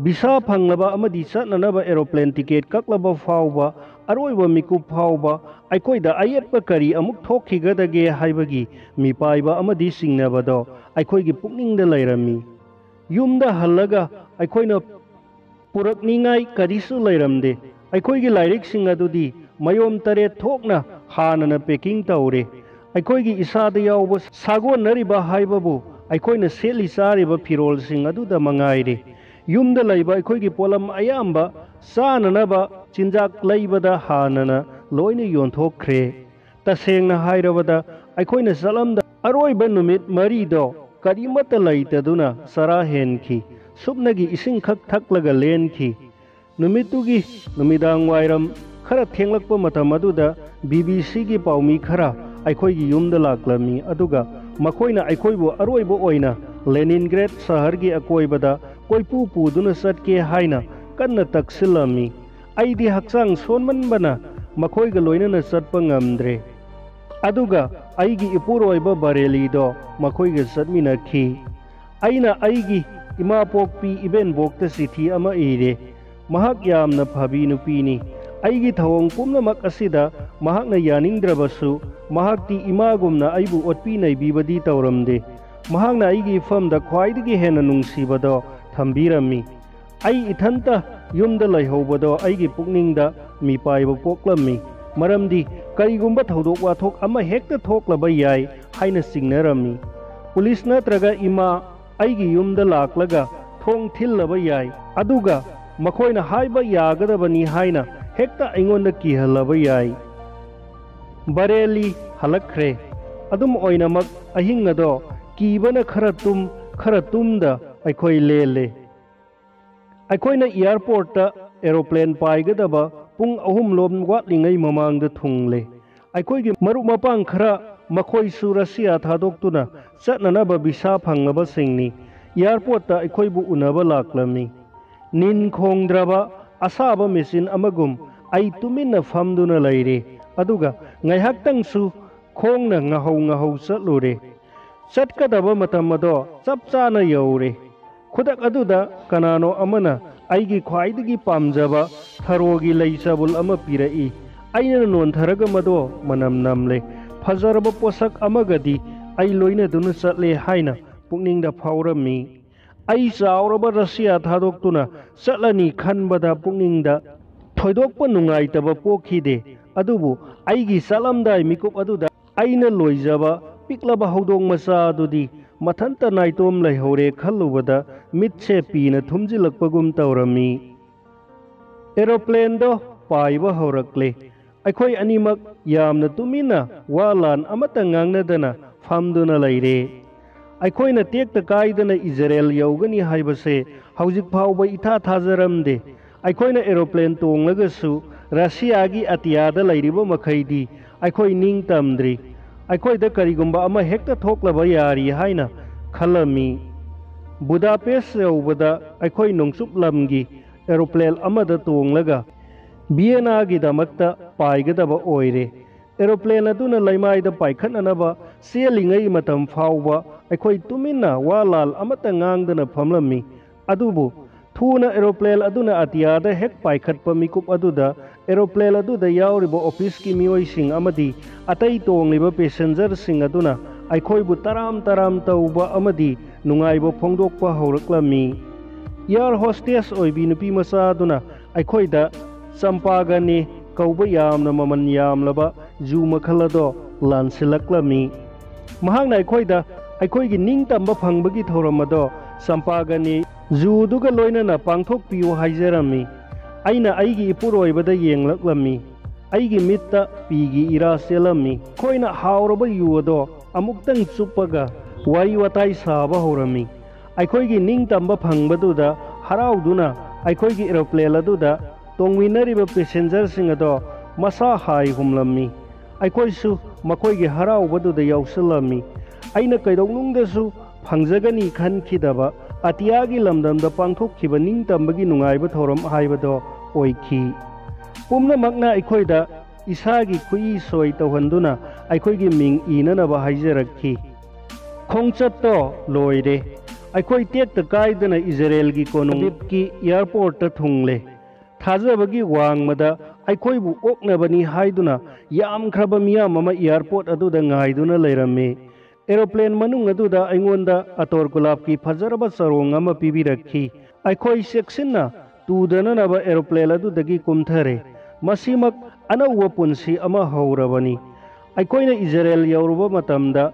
ꯚꯤꯁꯥ ꯐꯪꯂꯕ ꯑꯃꯗꯤ ꯆꯠꯅꯅꯕ ꯑꯦꯔꯣꯄ꯭ꯂꯦꯟ ꯇꯤꯀꯦꯠ ꯀꯛꯂꯕ ꯐꯥꯎꯕ, ꯑꯔꯣꯏꯕ ꯃꯤꯀꯨꯞ ꯐꯥꯎꯕ ꯑꯩꯈꯣꯏꯗ ꯑꯌꯦꯠꯄ ꯀꯔꯤ ꯑꯃꯨꯛ ꯊꯣꯛꯈꯤꯒꯗꯒꯦ ꯍꯥꯏꯕꯒꯤ ꯃꯤꯄꯥꯏꯕ ꯑꯃꯗꯤ ꯆꯤꯡꯅꯕꯗꯣ ꯑꯩꯈꯣꯏꯒꯤ ꯄꯨꯛꯅꯤꯡꯗ ꯂꯩꯔꯝꯃꯤ꯫ ꯌꯨꯝꯗ ꯍꯜꯂꯒ ꯑꯩꯈꯣꯏꯅ ꯄꯨꯔꯛꯅꯤꯡꯉꯥꯏ ꯀꯔꯤꯁꯨ ꯂꯩꯔꯝꯗꯦ꯫ ꯑꯩꯈꯣꯏꯒꯤ ꯂꯥꯏꯔꯤꯛꯁꯤꯡ ꯑꯗꯨꯗꯤ ꯃꯌꯣꯝ ꯇꯔꯦꯠ ꯊꯣꯛꯅ ꯍꯥꯟꯅꯅ ꯄꯦꯀꯤꯡ ꯇꯧꯔꯦ꯫ ꯑꯩꯈꯣꯏꯒꯤ ꯏꯁꯥꯗ ꯌꯥꯎꯕ ꯁꯥꯒꯣꯟꯅꯔꯤꯕ ꯍꯥꯏꯕꯕꯨ ꯑꯩꯈꯣꯏꯅ ꯁꯦꯠꯂꯤ ꯆꯥꯔꯤꯕ ꯐꯤꯔꯣꯜꯁꯤꯡ ꯑꯗꯨꯗ ꯃꯉꯥꯏꯔꯦ꯫ ꯌꯨꯝꯗ ꯂꯩꯕ ꯑꯩꯈꯣꯏꯒꯤ ꯄꯣꯠꯂꯝ ꯑꯌꯥꯝꯕ ꯆꯥꯅꯅꯕ ꯆꯤꯟꯖꯥꯛ ꯂꯩꯕꯗ ꯍꯥꯟꯅꯅ ꯂꯣꯏꯅ ꯌꯣꯟꯊꯣꯛꯈ꯭ꯔꯦ꯫ ꯇꯁꯦꯡꯅ ꯍꯥꯏꯔꯕꯗ ꯑꯩꯈꯣꯏꯅ ꯆꯠꯂꯝꯗ ꯑꯔꯣꯏꯕ ꯅꯨꯃꯤꯠ ꯃꯔꯤꯗꯣ ꯀꯔꯤꯃꯠꯇ ꯂꯩꯇꯗꯨꯅ ꯆꯔꯥ ꯍꯦꯟꯈꯤ꯫ ꯁꯨꯞꯅꯒꯤ ꯏꯁꯤꯡꯈꯛ ꯊꯛꯂꯒ ꯂꯦꯟꯈꯤ꯫ ꯅꯨꯃꯤꯠꯇꯨꯒꯤ ꯅꯨꯃꯤꯗꯥꯡ ꯋꯥꯏꯔꯝ ꯈꯔ ꯊꯦꯡꯂꯛꯄ ꯃꯇꯝ ꯑꯗꯨꯗ ꯕꯤ ꯕꯤ ꯁꯤꯒꯤ ꯄꯥꯎꯃꯤ ꯈꯔ ꯑꯩꯈꯣꯏꯒꯤ ꯌꯨꯝꯗ ꯂꯥꯛꯂꯝꯃꯤ, ꯑꯗꯨꯒ ꯃꯈꯣꯏꯅ ꯑꯩꯈꯣꯏꯕꯨ ꯑꯔꯣꯏꯕ ꯑꯣꯏꯅ ꯂꯦꯅꯤꯟꯒ꯭ꯔꯦꯗ ꯁꯍꯔꯒꯤ ꯑꯀꯣꯏꯕꯗ ꯀꯣꯏꯄꯨ ꯄꯨꯗꯨꯅ ꯆꯠꯀꯦ ꯍꯥꯏꯅ ꯀꯟꯅ ꯇꯛꯁꯤꯜꯂꯝꯃꯤ꯫ ꯑꯩꯗꯤ ꯍꯛꯆꯥꯡ ꯁꯣꯟꯃꯟꯕꯅ ꯃꯈꯣꯏꯒ ꯂꯣꯏꯅꯅ ꯆꯠꯄ ꯉꯝꯗ꯭ꯔꯦ꯫ ꯑꯗꯨꯒ ꯑꯩꯒꯤ ꯏꯄꯨꯔꯣꯏꯕ ꯕꯔꯦꯂꯤꯗꯣ ꯃꯈꯣꯏꯒ ꯆꯠꯃꯤꯟꯅꯈꯤ꯫ ꯑꯩꯅ ꯑꯩꯒꯤ ꯏꯃꯥ ꯄꯣꯛꯄꯤ ꯏꯕꯦꯟꯕꯣꯛꯇ ꯆꯤꯊꯤ ꯑꯃ ꯏꯔꯦ꯫ ꯃꯍꯥꯛ ꯌꯥꯝꯅ ꯐꯕꯤ ꯅꯨꯄꯤꯅꯤ꯫ ꯑꯩꯒꯤ ꯊꯧꯑꯣꯡ ꯄꯨꯝꯅꯃꯛ ꯑꯁꯤꯗ ꯃꯍꯥꯛꯅ ꯌꯥꯅꯤꯡꯗ꯭ꯔꯕꯁꯨ, ꯃꯍꯥꯛꯇꯤ ꯏꯃꯥꯒꯨꯝꯅ ꯑꯩꯕꯨ ꯑꯣꯠꯄꯤ ꯅꯩꯕꯤꯕꯗꯤ ꯇꯧꯔꯝꯗꯦ꯫ ꯃꯍꯥꯛꯅ ꯑꯩꯒꯤ ꯏꯐꯝꯗ ꯈ꯭ꯋꯥꯏꯗꯒꯤ ꯍꯦꯟꯅ ꯅꯨꯡꯁꯤꯕꯗꯣ ꯊꯝꯕꯤꯔꯝꯃꯤ꯫ ꯑꯩ ꯏꯊꯟꯇ ꯌꯨꯝꯗ ꯂꯩꯍꯧꯕꯗꯣ ꯑꯩꯒꯤ ꯄꯨꯛꯅꯤꯡꯗ ꯃꯤꯄꯥꯏꯕ ꯄꯣꯛꯂꯝꯃꯤ, ꯃꯔꯝꯗꯤ ꯀꯔꯤꯒꯨꯝꯕ ꯊꯧꯗꯣꯛ ꯋꯥꯊꯣꯛ ꯑꯃ ꯍꯦꯛꯇ ꯊꯣꯛꯂꯕ ꯌꯥꯏ ꯍꯥꯏꯅ ꯆꯤꯡꯅꯔꯝꯃꯤ꯫ ꯄꯨꯂꯤꯁ ꯅꯠꯇ꯭ꯔꯒ ꯏꯃꯥ ꯑꯩꯒꯤ ꯌꯨꯝꯗ ꯂꯥꯛꯂꯒ ꯊꯣꯡ ꯊꯤꯜꯂꯕ ꯌꯥꯏ, ꯑꯗꯨꯒ ꯃꯈꯣꯏꯅ ꯍꯥꯏꯕ ꯌꯥꯒꯗꯕꯅꯤ ꯍꯥꯏꯅ ꯍꯦꯛꯇ ꯑꯩꯉꯣꯟꯗ ꯀꯤꯍꯜꯂꯕ ꯌꯥꯏ꯫ ꯕꯔꯦꯂꯤ ꯍꯜꯂꯛꯈ꯭ꯔꯦ꯫ ꯑꯗꯨꯝ ꯑꯣꯏꯅꯃꯛ, ꯑꯍꯤꯡ ꯑꯗꯣ ꯀꯤꯕꯅ ꯈꯔ ꯇꯨꯝ, ꯈꯔ ꯇꯨꯝꯗ ꯑꯩꯈꯣꯏ ꯂꯦꯜꯂꯦ꯫ ꯑꯩꯈꯣꯏꯅ ꯑꯦꯌꯥꯔꯄꯣꯔꯠꯇ ꯑꯦꯔꯣꯄ꯭ꯂꯦꯟ ꯄꯥꯏꯒꯗꯕ ꯄꯨꯡ ꯑꯍꯨꯝ ꯂꯣꯝ ꯋꯥꯠꯂꯤꯉꯩ ꯃꯃꯥꯡꯗ ꯊꯨꯡꯂꯦ꯫ ꯑꯩꯈꯣꯏꯒꯤ ꯃꯔꯨꯞ ꯃꯄꯥꯡ ꯈꯔ, ꯃꯈꯣꯏꯁꯨ ꯔꯁꯤꯌꯥ ꯊꯥꯗꯣꯛꯇꯨꯅ ꯆꯠꯅꯅꯕ ꯚꯤꯁꯥ ꯐꯪꯂꯕꯁꯤꯡꯅꯤ, ꯑꯦꯌꯥꯔꯄꯣꯔꯠꯇ ꯑꯩꯈꯣꯏꯕꯨ ꯎꯅꯕ ꯂꯥꯛꯂꯝꯃꯤ꯫ ꯅꯤꯟ ꯈꯣꯡꯗ꯭ꯔꯕ ꯑꯁꯥꯕ ꯃꯦꯆꯤꯟ ꯑꯃꯒꯨꯝ ꯑꯩ ꯇꯨꯃꯤꯟꯅ ꯐꯝꯗꯨꯅ ꯂꯩꯔꯦ, ꯑꯗꯨꯒ ꯉꯥꯏꯍꯥꯛꯇꯪꯁꯨ ꯈꯣꯡꯅ ꯉꯥꯍꯧ ꯉꯥꯍꯧ ꯆꯠꯂꯨꯔꯦ꯫ ꯆꯠꯀꯗꯕ ꯃꯇꯝ ꯑꯗꯣ ꯆꯞ ꯆꯥꯅ ꯌꯧꯔꯦ꯫ ꯈꯨꯗꯛ ꯑꯗꯨꯗ ꯀꯅꯥꯅꯣ ꯑꯃꯅ ꯑꯩꯒꯤ ꯈ꯭ꯋꯥꯏꯗꯒꯤ ꯄꯥꯝꯖꯕ ꯊꯔꯣꯒꯤ ꯂꯩ ꯆꯕꯨꯜ ꯑꯃ ꯄꯤꯔꯛꯏ꯫ ꯑꯩꯅ ꯅꯣꯟꯊꯔꯒ ꯃꯗꯣ ꯃꯅꯝ ꯅꯝꯂꯦ꯫ ꯐꯖꯔꯕ ꯄꯣꯠꯁꯛ ꯑꯃꯒꯗꯤ ꯑꯩ ꯂꯣꯏꯅꯗꯨꯅ ꯆꯠꯂꯦ ꯍꯥꯏꯅ ꯄꯨꯛꯅꯤꯡꯗ ꯐꯥꯎꯔꯝꯃꯤ꯫ ꯑꯩ ꯆꯥꯎꯔꯕ ꯔꯁꯤꯌꯥ ꯊꯥꯗꯣꯛꯇꯨꯅ ꯆꯠꯂꯅꯤ ꯈꯟꯕꯗ ꯄꯨꯛꯅꯤꯡꯗ ꯊꯣꯏꯗꯣꯛꯄ ꯅꯨꯡꯉꯥꯏꯇꯕ ꯄꯣꯛꯈꯤꯗꯦ꯫ ꯑꯗꯨꯕꯨ ꯑꯩꯒꯤ ꯆꯠꯂꯝꯗꯥꯏ ꯃꯤꯀꯨꯞ ꯑꯗꯨꯗ ꯑꯩꯅ ꯂꯣꯏꯖꯕ ꯄꯤꯛꯂꯕ ꯍꯧꯗꯣꯡ ꯃꯆꯥ ꯑꯗꯨꯗꯤ ꯃꯊꯟꯇ ꯅꯥꯏꯇꯣꯝ ꯂꯩꯍꯧꯔꯦ ꯈꯜꯂꯨꯕꯗ ꯃꯤꯠꯁꯦ ꯄꯤꯅ ꯊꯨꯝꯖꯤꯜꯂꯛꯄꯒꯨꯝ ꯇꯧꯔꯝꯃꯤ꯫ ꯑꯦꯔꯣꯄ꯭ꯂꯦꯟꯗꯣ ꯄꯥꯏꯕ ꯍꯧꯔꯛꯂꯦ꯫ ꯑꯩꯈꯣꯏ ꯑꯅꯤꯃꯛ ꯌꯥꯝꯅ ꯇꯨꯃꯤꯟꯅ ꯋꯥ ꯂꯥꯟ ꯑꯃꯠꯇ ꯉꯥꯡꯅꯗꯅ ꯐꯝꯗꯨꯅ ꯂꯩꯔꯦ꯫ ꯑꯩꯈꯣꯏꯅ ꯇꯦꯛꯇ ꯀꯥꯏꯗꯅ ꯏꯖꯔꯦꯜ ꯌꯧꯒꯅꯤ ꯍꯥꯏꯕꯁꯦ ꯍꯧꯖꯤꯛ ꯐꯥꯎꯕ ꯏꯊꯥ ꯊꯥꯖꯔꯝꯗꯦ꯫ ꯑꯩꯈꯣꯏꯅ ꯑꯦꯔꯣꯄ꯭ꯂꯦꯟ ꯇꯣꯡꯂꯒꯁꯨ ꯔꯁꯤꯌꯥꯒꯤ ꯑꯇꯤꯌꯥꯗ ꯂꯩꯔꯤꯕ ꯃꯈꯩꯗꯤ ꯑꯩꯈꯣꯏ ꯅꯤꯡ ꯇꯝꯗ꯭ꯔꯤ꯫ ꯑꯩꯈꯣꯏꯗ ꯀꯔꯤꯒꯨꯝꯕ ꯑꯃ ꯍꯦꯛꯇ ꯊꯣꯛꯂꯕ ꯌꯥꯔꯤ ꯍꯥꯏꯅ ꯈꯜꯂꯝꯃꯤ꯫ ꯕꯨꯗꯥꯄꯦꯁ ꯌꯧꯕꯗ ꯑꯩꯈꯣꯏ ꯅꯣꯡꯆꯨꯞ ꯂꯝꯒꯤ ꯑꯦꯔꯣꯄ꯭ꯂꯦꯟ ꯑꯃꯗ ꯇꯣꯡꯂꯒ ꯚꯤꯌꯦꯅꯥꯒꯤꯗꯃꯛꯇ ꯄꯥꯏꯒꯗꯕ ꯑꯣꯏꯔꯦ꯫ ꯑꯦꯔꯣꯄ꯭ꯂꯦꯟ ꯑꯗꯨꯅ ꯂꯩꯃꯥꯏꯗ ꯄꯥꯏꯈꯠꯅꯅꯕ ꯆꯦꯜꯂꯤꯉꯩ ꯃꯇꯝ ꯐꯥꯎꯕ ꯑꯩꯈꯣꯏ ꯇꯨꯃꯤꯟꯅ ꯋꯥ ꯂꯥꯜ ꯑꯃꯠꯇ ꯉꯥꯡꯗꯅ ꯐꯝꯂꯝꯃꯤ꯫ ꯑꯗꯨꯕꯨ ꯊꯨꯅ ꯑꯦꯔꯣꯄ꯭ꯂꯦꯟ ꯑꯗꯨꯅ ꯑꯇꯤꯌꯥꯗ ꯍꯦꯛ ꯄꯥꯏꯈꯠꯄ ꯃꯤꯀꯨꯞ ꯑꯗꯨꯗ ꯑꯦꯔꯣꯄ꯭ꯂꯦꯟ ꯑꯗꯨꯗ ꯌꯥꯎꯔꯤꯕ ꯑꯣꯐꯤꯁꯀꯤ ꯃꯤꯑꯣꯏꯁꯤꯡ ꯑꯃꯗꯤ ꯑꯇꯩ ꯇꯣꯡꯂꯤꯕ ꯄꯦꯁꯦꯟꯖꯔꯁꯤꯡ ꯑꯗꯨꯅ ꯑꯩꯈꯣꯏꯕꯨ ꯇꯔꯥꯝ ꯇꯔꯥꯝ ꯇꯧꯕ ꯑꯃꯗꯤ ꯅꯨꯡꯉꯥꯏꯕ ꯐꯣꯡꯗꯣꯛꯄ ꯍꯧꯔꯛꯂꯝꯃꯤ꯫ ꯑꯦꯌꯥꯔ ꯍꯣꯁꯇꯦꯁ ꯑꯣꯏꯕꯤ ꯅꯨꯄꯤ ꯃꯆꯥ ꯑꯗꯨꯅ ꯑꯩꯈꯣꯏꯗ ꯆꯝꯄꯥꯒꯅꯤ ꯀꯧꯕ ꯌꯥꯝꯅ ꯃꯃꯜ ꯌꯥꯝꯂꯕ ꯖꯨ ꯃꯈꯜ ꯑꯗꯣ ꯂꯥꯟꯁꯤꯜꯂꯛꯂꯝꯃꯤ꯫ ꯃꯍꯥꯛꯅ ꯑꯩꯈꯣꯏꯗ ꯑꯩꯈꯣꯏꯒꯤ ꯅꯤꯡꯇꯝꯕ ꯐꯪꯕꯒꯤ ꯊꯧꯔꯝ ꯑꯗꯣ ꯆꯝꯄꯥꯒꯅꯤ ꯖꯨꯗꯨꯒ ꯂꯣꯏꯅꯅ ꯄꯥꯡꯊꯣꯛꯄꯤꯌꯨ ꯍꯥꯏꯖꯔꯝꯃꯤ꯫ ꯑꯩꯅ ꯑꯩꯒꯤ ꯏꯄꯨꯔꯣꯏꯕꯗ ꯌꯦꯡꯂꯛꯂꯝꯃꯤ꯫ ꯑꯩꯒꯤ ꯃꯤꯠꯇ ꯄꯤꯒꯤ ꯏꯔꯥ ꯆꯦꯜꯂꯝꯃꯤ꯫ ꯑꯩꯈꯣꯏꯅ ꯍꯥꯎꯔꯕ ꯌꯨ ꯑꯗꯣ ꯑꯃꯨꯛꯇꯪ ꯆꯨꯞꯄꯒ ꯋꯥꯔꯤ ꯋꯥꯇꯥꯏ ꯁꯥꯕ ꯍꯧꯔꯝꯃꯤ꯫ ꯑꯩꯈꯣꯏꯒꯤ ꯅꯤꯡꯇꯝꯕ ꯐꯪꯕꯗꯨꯗ ꯍꯔꯥꯎꯗꯨꯅ ꯑꯩꯈꯣꯏꯒꯤ ꯑꯦꯔꯣꯄ꯭ꯂꯦꯟ ꯑꯗꯨꯗ ꯇꯣꯡꯃꯤꯟꯅꯔꯤꯕ ꯄꯦꯁꯦꯟꯖꯔꯁꯤꯡ ꯑꯗꯣ ꯃꯁꯥ ꯍꯥꯏ ꯍꯨꯝꯂꯝꯃꯤ꯫ ꯑꯩꯈꯣꯏꯁꯨ ꯃꯈꯣꯏꯒꯤ ꯍꯔꯥꯎꯕꯗꯨꯗ ꯌꯥꯎꯁꯤꯜꯂꯝꯃꯤ꯫ ꯑꯩꯅ ꯀꯩꯗꯧꯅꯨꯡꯗꯁꯨ ꯐꯪꯖꯒꯅꯤ ꯈꯟꯈꯤꯗꯕ ꯑꯇꯤꯌꯥꯒꯤ ꯂꯝꯗꯝꯗ ꯄꯥꯡꯊꯣꯛꯈꯤꯕ ꯅꯤꯡꯇꯝꯕꯒꯤ ꯅꯨꯡꯉꯥꯏꯕ ꯊꯧꯔꯝ ꯍꯥꯏꯕꯗꯣ ꯑꯣꯏꯈꯤ꯫ ꯄꯨꯝꯅꯃꯛꯅ ꯑꯩꯈꯣꯏꯗ ꯏꯁꯥꯒꯤ ꯈꯨꯠꯏ ꯁꯣꯏ ꯇꯧꯍꯟꯗꯨꯅ ꯑꯩꯈꯣꯏꯒꯤ ꯃꯤꯡ ꯏꯅꯅꯕ ꯍꯥꯏꯖꯔꯛꯈꯤ꯫ ꯈꯣꯡꯆꯠꯇꯣ ꯂꯣꯏꯔꯦ꯫ ꯑꯩꯈꯣꯏ ꯇꯦꯛꯇ ꯀꯥꯏꯗꯅ ꯏꯖꯔꯦꯜꯒꯤ ꯀꯣꯅꯨꯡ ꯇꯦꯜ ꯑꯕꯤꯕꯀꯤ ꯑꯦꯌꯔꯄꯣꯔꯠꯇ ꯊꯨꯡꯂꯦ꯫ ꯊꯥꯖꯕꯒꯤ ꯋꯥꯡꯃꯗ ꯑꯩꯈꯣꯏꯕꯨ ꯑꯣꯛꯅꯕꯅꯤ ꯍꯥꯏꯗꯨꯅ ꯌꯥꯝꯈ꯭ꯔꯕ ꯃꯤꯌꯥꯝ ꯑꯃ ꯑꯦꯌꯔꯄꯣꯔꯠ ꯑꯗꯨꯗ ꯉꯥꯏꯗꯨꯅ ꯂꯩꯔꯝꯃꯤ꯫ ꯑꯦꯔꯣꯄ꯭ꯂꯦꯟ ꯃꯅꯨꯡ ꯑꯗꯨꯗ ꯑꯩꯉꯣꯟꯗ ꯑꯇꯣꯔ ꯒꯨꯂꯥꯞꯀꯤ ꯐꯖꯔꯕ ꯆꯔꯣꯡ ꯑꯃ ꯄꯤꯕꯤꯔꯛꯈꯤ꯫ ꯑꯩꯈꯣꯏ ꯆꯦꯛꯁꯤꯟꯅ ꯇꯨꯗꯅꯅꯕ ꯑꯦꯔꯣꯄ꯭ꯂꯦꯟ ꯑꯗꯨꯗꯒꯤ ꯀꯨꯝꯊꯔꯦ꯫ ꯃꯁꯤꯃꯛ ꯑꯅꯧꯕ ꯄꯨꯟꯁꯤ ꯑꯃ ꯍꯧꯔꯕꯅꯤ꯫ ꯑꯩꯈꯣꯏꯅ ꯏꯖꯔꯦꯜ ꯌꯧꯔꯨꯕ ꯃꯇꯝꯗ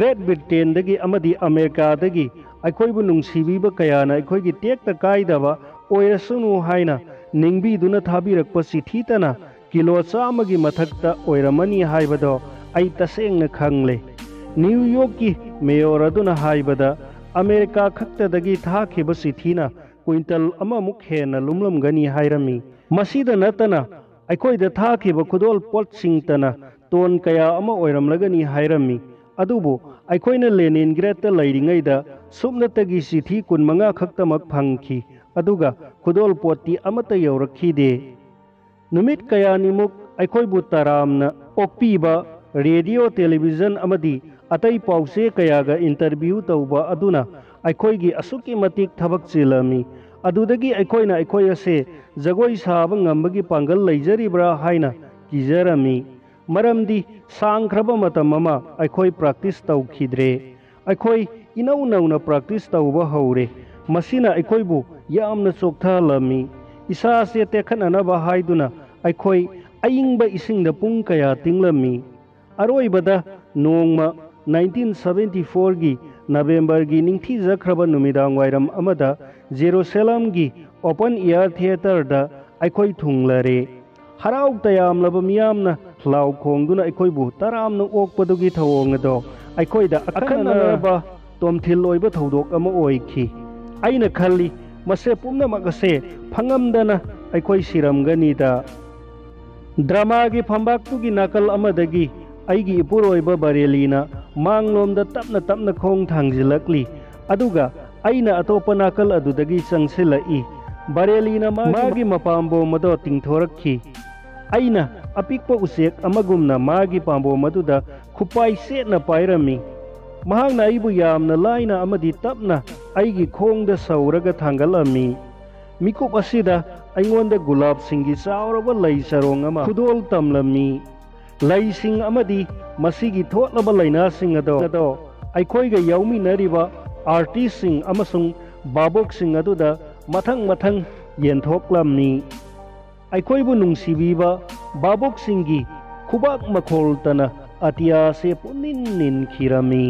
ꯒ꯭ꯔꯦꯠ ꯕ꯭ꯔꯤꯇꯦꯟꯗꯒꯤ ꯑꯃꯗꯤ ꯑꯃꯦꯔꯤꯀꯥꯗꯒꯤ ꯑꯩꯈꯣꯏꯕꯨ ꯅꯨꯡꯁꯤꯕꯤꯕ ꯀꯌꯥꯅ ꯑꯩꯈꯣꯏꯒꯤ ꯇꯦꯛꯇ ꯀꯥꯏꯗꯕ ꯑꯣꯏꯔꯁꯅꯨ ꯍꯥꯏꯅ ꯅꯤꯡꯕꯤꯗꯨꯅ ꯊꯥꯕꯤꯔꯛꯄ ꯆꯤꯊꯤꯇꯅ ꯀꯤꯂꯣ ꯆꯥꯝꯃꯒꯤ ꯃꯊꯛꯇ ꯑꯣꯏꯔꯝꯃꯅꯤ ꯍꯥꯏꯕꯗꯣ ꯑꯩ ꯇꯁꯦꯡꯅ ꯈꯪꯂꯦ꯫ ꯅ꯭ꯌꯨ ꯌꯣꯔꯛꯀꯤ ꯃꯦꯌꯣꯔ ꯑꯗꯨꯅ ꯍꯥꯏꯕꯗ, ꯑꯃꯦꯔꯤꯀꯥ ꯈꯛꯇꯗꯒꯤ ꯊꯥꯈꯤꯕ ꯆꯤꯊꯤꯅ ꯀ꯭ꯋꯤꯟꯇꯜ ꯑꯃꯃꯨꯛ ꯍꯦꯟꯅ ꯂꯨꯝꯂꯝꯒꯅꯤ ꯍꯥꯏꯔꯝꯃꯤ꯫ ꯃꯁꯤꯗ ꯅꯠꯇꯅ ꯑꯩꯈꯣꯏꯗ ꯊꯥꯈꯤꯕ ꯈꯨꯗꯣꯜ ꯄꯣꯠꯁꯤꯡꯇꯅ ꯇꯣꯟ ꯀꯌꯥ ꯑꯃ ꯑꯣꯏꯔꯝꯂꯒꯅꯤ ꯍꯥꯏꯔꯝꯃꯤ꯫ ꯑꯗꯨꯕꯨ ꯑꯩꯈꯣꯏꯅ ꯂꯦꯅꯤꯟꯒ꯭ꯔꯦꯗꯇ ꯂꯩꯔꯤꯉꯩꯗ ꯁꯨꯞꯅꯇꯒꯤ ꯆꯤꯊꯤ ꯀꯨꯟꯃꯉꯥ ꯈꯛꯇꯃꯛ ꯐꯪꯈꯤ, ꯑꯗꯨꯒ ꯈꯨꯗꯣꯜ ꯄꯣꯠꯇꯤ ꯑꯃꯠꯇ ꯌꯧꯔꯛꯈꯤꯗꯦ꯫ ꯅꯨꯃꯤꯠ ꯀꯌꯥꯅꯤꯃꯨꯛ ꯑꯩꯈꯣꯏꯕꯨ ꯇꯔꯥꯝꯅ ꯑꯣꯛꯄꯤꯕ ꯔꯦꯗꯤꯑꯣ, ꯇꯦꯂꯤꯚꯤꯖꯟ ꯑꯃꯗꯤ ꯑꯇꯩ ꯄꯥꯎꯆꯦ ꯀꯌꯥꯒ ꯏꯟꯇꯔꯚ꯭ꯌꯨ ꯇꯧꯕ ꯑꯗꯨꯅ ꯑꯩꯈꯣꯏꯒꯤ ꯑꯁꯨꯛꯀꯤ ꯃꯇꯤꯛ ꯊꯕꯛ ꯆꯤꯜꯂꯝꯃꯤ꯫ ꯑꯗꯨꯗꯒꯤ ꯑꯩꯈꯣꯏꯅ ꯑꯩꯈꯣꯏ ꯑꯁꯦ ꯖꯒꯣꯏ ꯁꯥꯕ ꯉꯝꯕꯒꯤ ꯄꯥꯡꯒꯜ ꯂꯩꯖꯔꯤꯕ꯭ꯔꯥ ꯍꯥꯏꯅ ꯀꯤꯖꯔꯝꯃꯤ꯫ ꯃꯔꯝꯗꯤ ꯁꯥꯡꯈ꯭ꯔꯕ ꯃꯇꯝ ꯑꯃ ꯑꯩꯈꯣꯏ ꯄ꯭ꯔꯥꯛꯇꯤꯁ ꯇꯧꯈꯤꯗ꯭ꯔꯦ꯫ ꯑꯩꯈꯣꯏ ꯏꯅꯧ ꯅꯧꯅ ꯄ꯭ꯔꯥꯛꯇꯤꯁ ꯇꯧꯕ ꯍꯧꯔꯦ꯫ ꯃꯁꯤꯅ ꯑꯩꯈꯣꯏꯕꯨ ꯌꯥꯝꯅ ꯆꯣꯛꯊꯍꯜꯂꯝꯃꯤ꯫ ꯏꯁꯥ ꯑꯁꯦ ꯇꯦꯛꯈꯠꯅꯅꯕ ꯍꯥꯏꯗꯨꯅ ꯑꯩꯈꯣꯏ ꯑꯏꯪꯕ ꯏꯁꯤꯡꯗ ꯄꯨꯡ ꯀꯌꯥ ꯇꯤꯡꯂꯝꯃꯤ꯫ ꯑꯔꯣꯏꯕꯗ ꯅꯣꯡꯃ ꯅꯥꯏꯟꯇꯤꯟ ꯁꯚꯦꯟꯇꯤ ꯐꯣꯔꯒꯤ ꯅꯕꯦꯝꯕꯔꯒꯤ ꯅꯤꯡꯊꯤꯖꯈ꯭ꯔꯕ ꯅꯨꯃꯤꯗꯥꯡ ꯋꯥꯏꯔꯝ ꯑꯃꯗ ꯖꯦꯔꯨꯁꯂꯝꯒꯤ ꯑꯣꯄꯟ ꯑꯦꯌꯔ ꯊꯤꯌꯦꯇꯔꯗ ꯑꯩꯈꯣꯏ ꯊꯨꯡꯂꯔꯦ꯫ ꯍꯔꯥꯎ ꯇꯌꯥꯝꯂꯕ ꯃꯤꯌꯥꯝꯅ ꯂꯥꯎ ꯈꯣꯡꯗꯨꯅ ꯑꯩꯈꯣꯏꯕꯨ ꯇꯔꯥꯝꯅ ꯑꯣꯛꯄꯗꯨꯒꯤ ꯊꯧꯑꯣꯡ ꯑꯗꯣ ꯑꯩꯈꯣꯏꯗ ꯑꯈꯟꯅꯅ ꯑꯈꯟꯅꯅ ꯇꯣꯝꯊꯤꯜ ꯑꯣꯏꯕ ꯊꯧꯗꯣꯛ ꯑꯃ ꯑꯣꯏꯈꯤ꯫ ꯑꯩꯅ ꯈꯜꯂꯤ, ꯃꯁꯦ ꯄꯨꯝꯅꯃꯛ ꯑꯁꯦ ꯐꯪꯉꯝꯗꯅ ꯑꯩꯈꯣꯏ ꯁꯤꯔꯝꯒꯅꯤꯗ꯫ ꯗ꯭ꯔꯃꯥꯒꯤ ꯐꯝꯕꯥꯛꯇꯨꯒꯤ ꯅꯥꯀꯜ ꯑꯃꯗꯒꯤ ꯑꯩꯒꯤ ꯏꯄꯨꯔꯣꯏꯕ ꯕꯔꯦꯂꯤꯅ ꯃꯥꯡꯂꯣꯝꯗ ꯇꯞꯅ ꯇꯞꯅ ꯈꯣꯡ ꯊꯥꯡꯖꯤꯜꯂꯛꯂꯤ, ꯑꯗꯨꯒ ꯑꯩꯅ ꯑꯇꯣꯞꯄ ꯅꯥꯀꯜ ꯑꯗꯨꯗꯒꯤ ꯆꯪꯁꯤꯜꯂꯛꯏ꯫ ꯕꯔꯦꯂꯤꯅ ꯃꯥꯒꯤ ꯃꯥꯒꯤ ꯃꯄꯥꯝꯕꯣꯝ ꯑꯗꯣ ꯇꯤꯡꯊꯣꯔꯛꯈꯤ꯫ ꯑꯩꯅ ꯑꯄꯤꯛꯄ ꯎꯆꯦꯛ ꯑꯃꯒꯨꯝꯅ ꯃꯥꯒꯤ ꯄꯥꯝꯕꯣꯝ ꯑꯗꯨꯗ ꯈꯨꯄꯥꯏ ꯆꯦꯠꯅ ꯄꯥꯏꯔꯝꯃꯤ꯫ ꯃꯍꯥꯛꯅ ꯑꯩꯕꯨ ꯌꯥꯝꯅ ꯂꯥꯏꯅ ꯑꯃꯗꯤ ꯇꯞꯅ ꯑꯩꯒꯤ ꯈꯣꯡꯗ ꯁꯧꯔꯒ ꯊꯥꯡꯒꯠꯂꯝꯃꯤ꯫ ꯃꯤꯀꯨꯞ ꯑꯁꯤꯗ ꯑꯩꯉꯣꯟꯗ ꯒꯨꯂꯥꯞꯁꯤꯡꯒꯤ ꯆꯥꯎꯔꯕ ꯂꯩ ꯆꯔꯣꯡ ꯑꯃ ꯈꯨꯗꯣꯜ ꯇꯝꯂꯝꯃꯤ꯫ ꯂꯩꯁꯤꯡ ꯑꯃꯗꯤ ꯃꯁꯤꯒꯤ ꯊꯣꯠꯂꯕ ꯂꯥꯏꯅꯥꯁꯤꯡ ꯑꯗꯣ ꯑꯩꯈꯣꯏꯒ ꯌꯥꯎꯃꯤꯟꯅꯔꯤꯕ ꯑꯥꯔꯇꯤꯁꯁꯤꯡ ꯑꯃꯁꯨꯡ ꯚꯥꯕꯣꯛꯁꯤꯡ ꯑꯗꯨꯗ ꯃꯊꯪ ꯃꯊꯪ ꯌꯦꯟꯊꯣꯛꯂꯝꯃꯤ꯫ ꯑꯩꯈꯣꯏꯕꯨ ꯅꯨꯡꯁꯤꯕꯤꯕ ꯚꯥꯕꯣꯛꯁꯤꯡꯒꯤ ꯈꯨꯕꯥꯛ ꯃꯈꯣꯜꯇꯅ ꯑꯇꯤꯌꯥꯁꯦ ꯄꯨꯝꯅꯤꯟ ꯅꯤꯟꯈꯤꯔꯝꯃꯤ꯫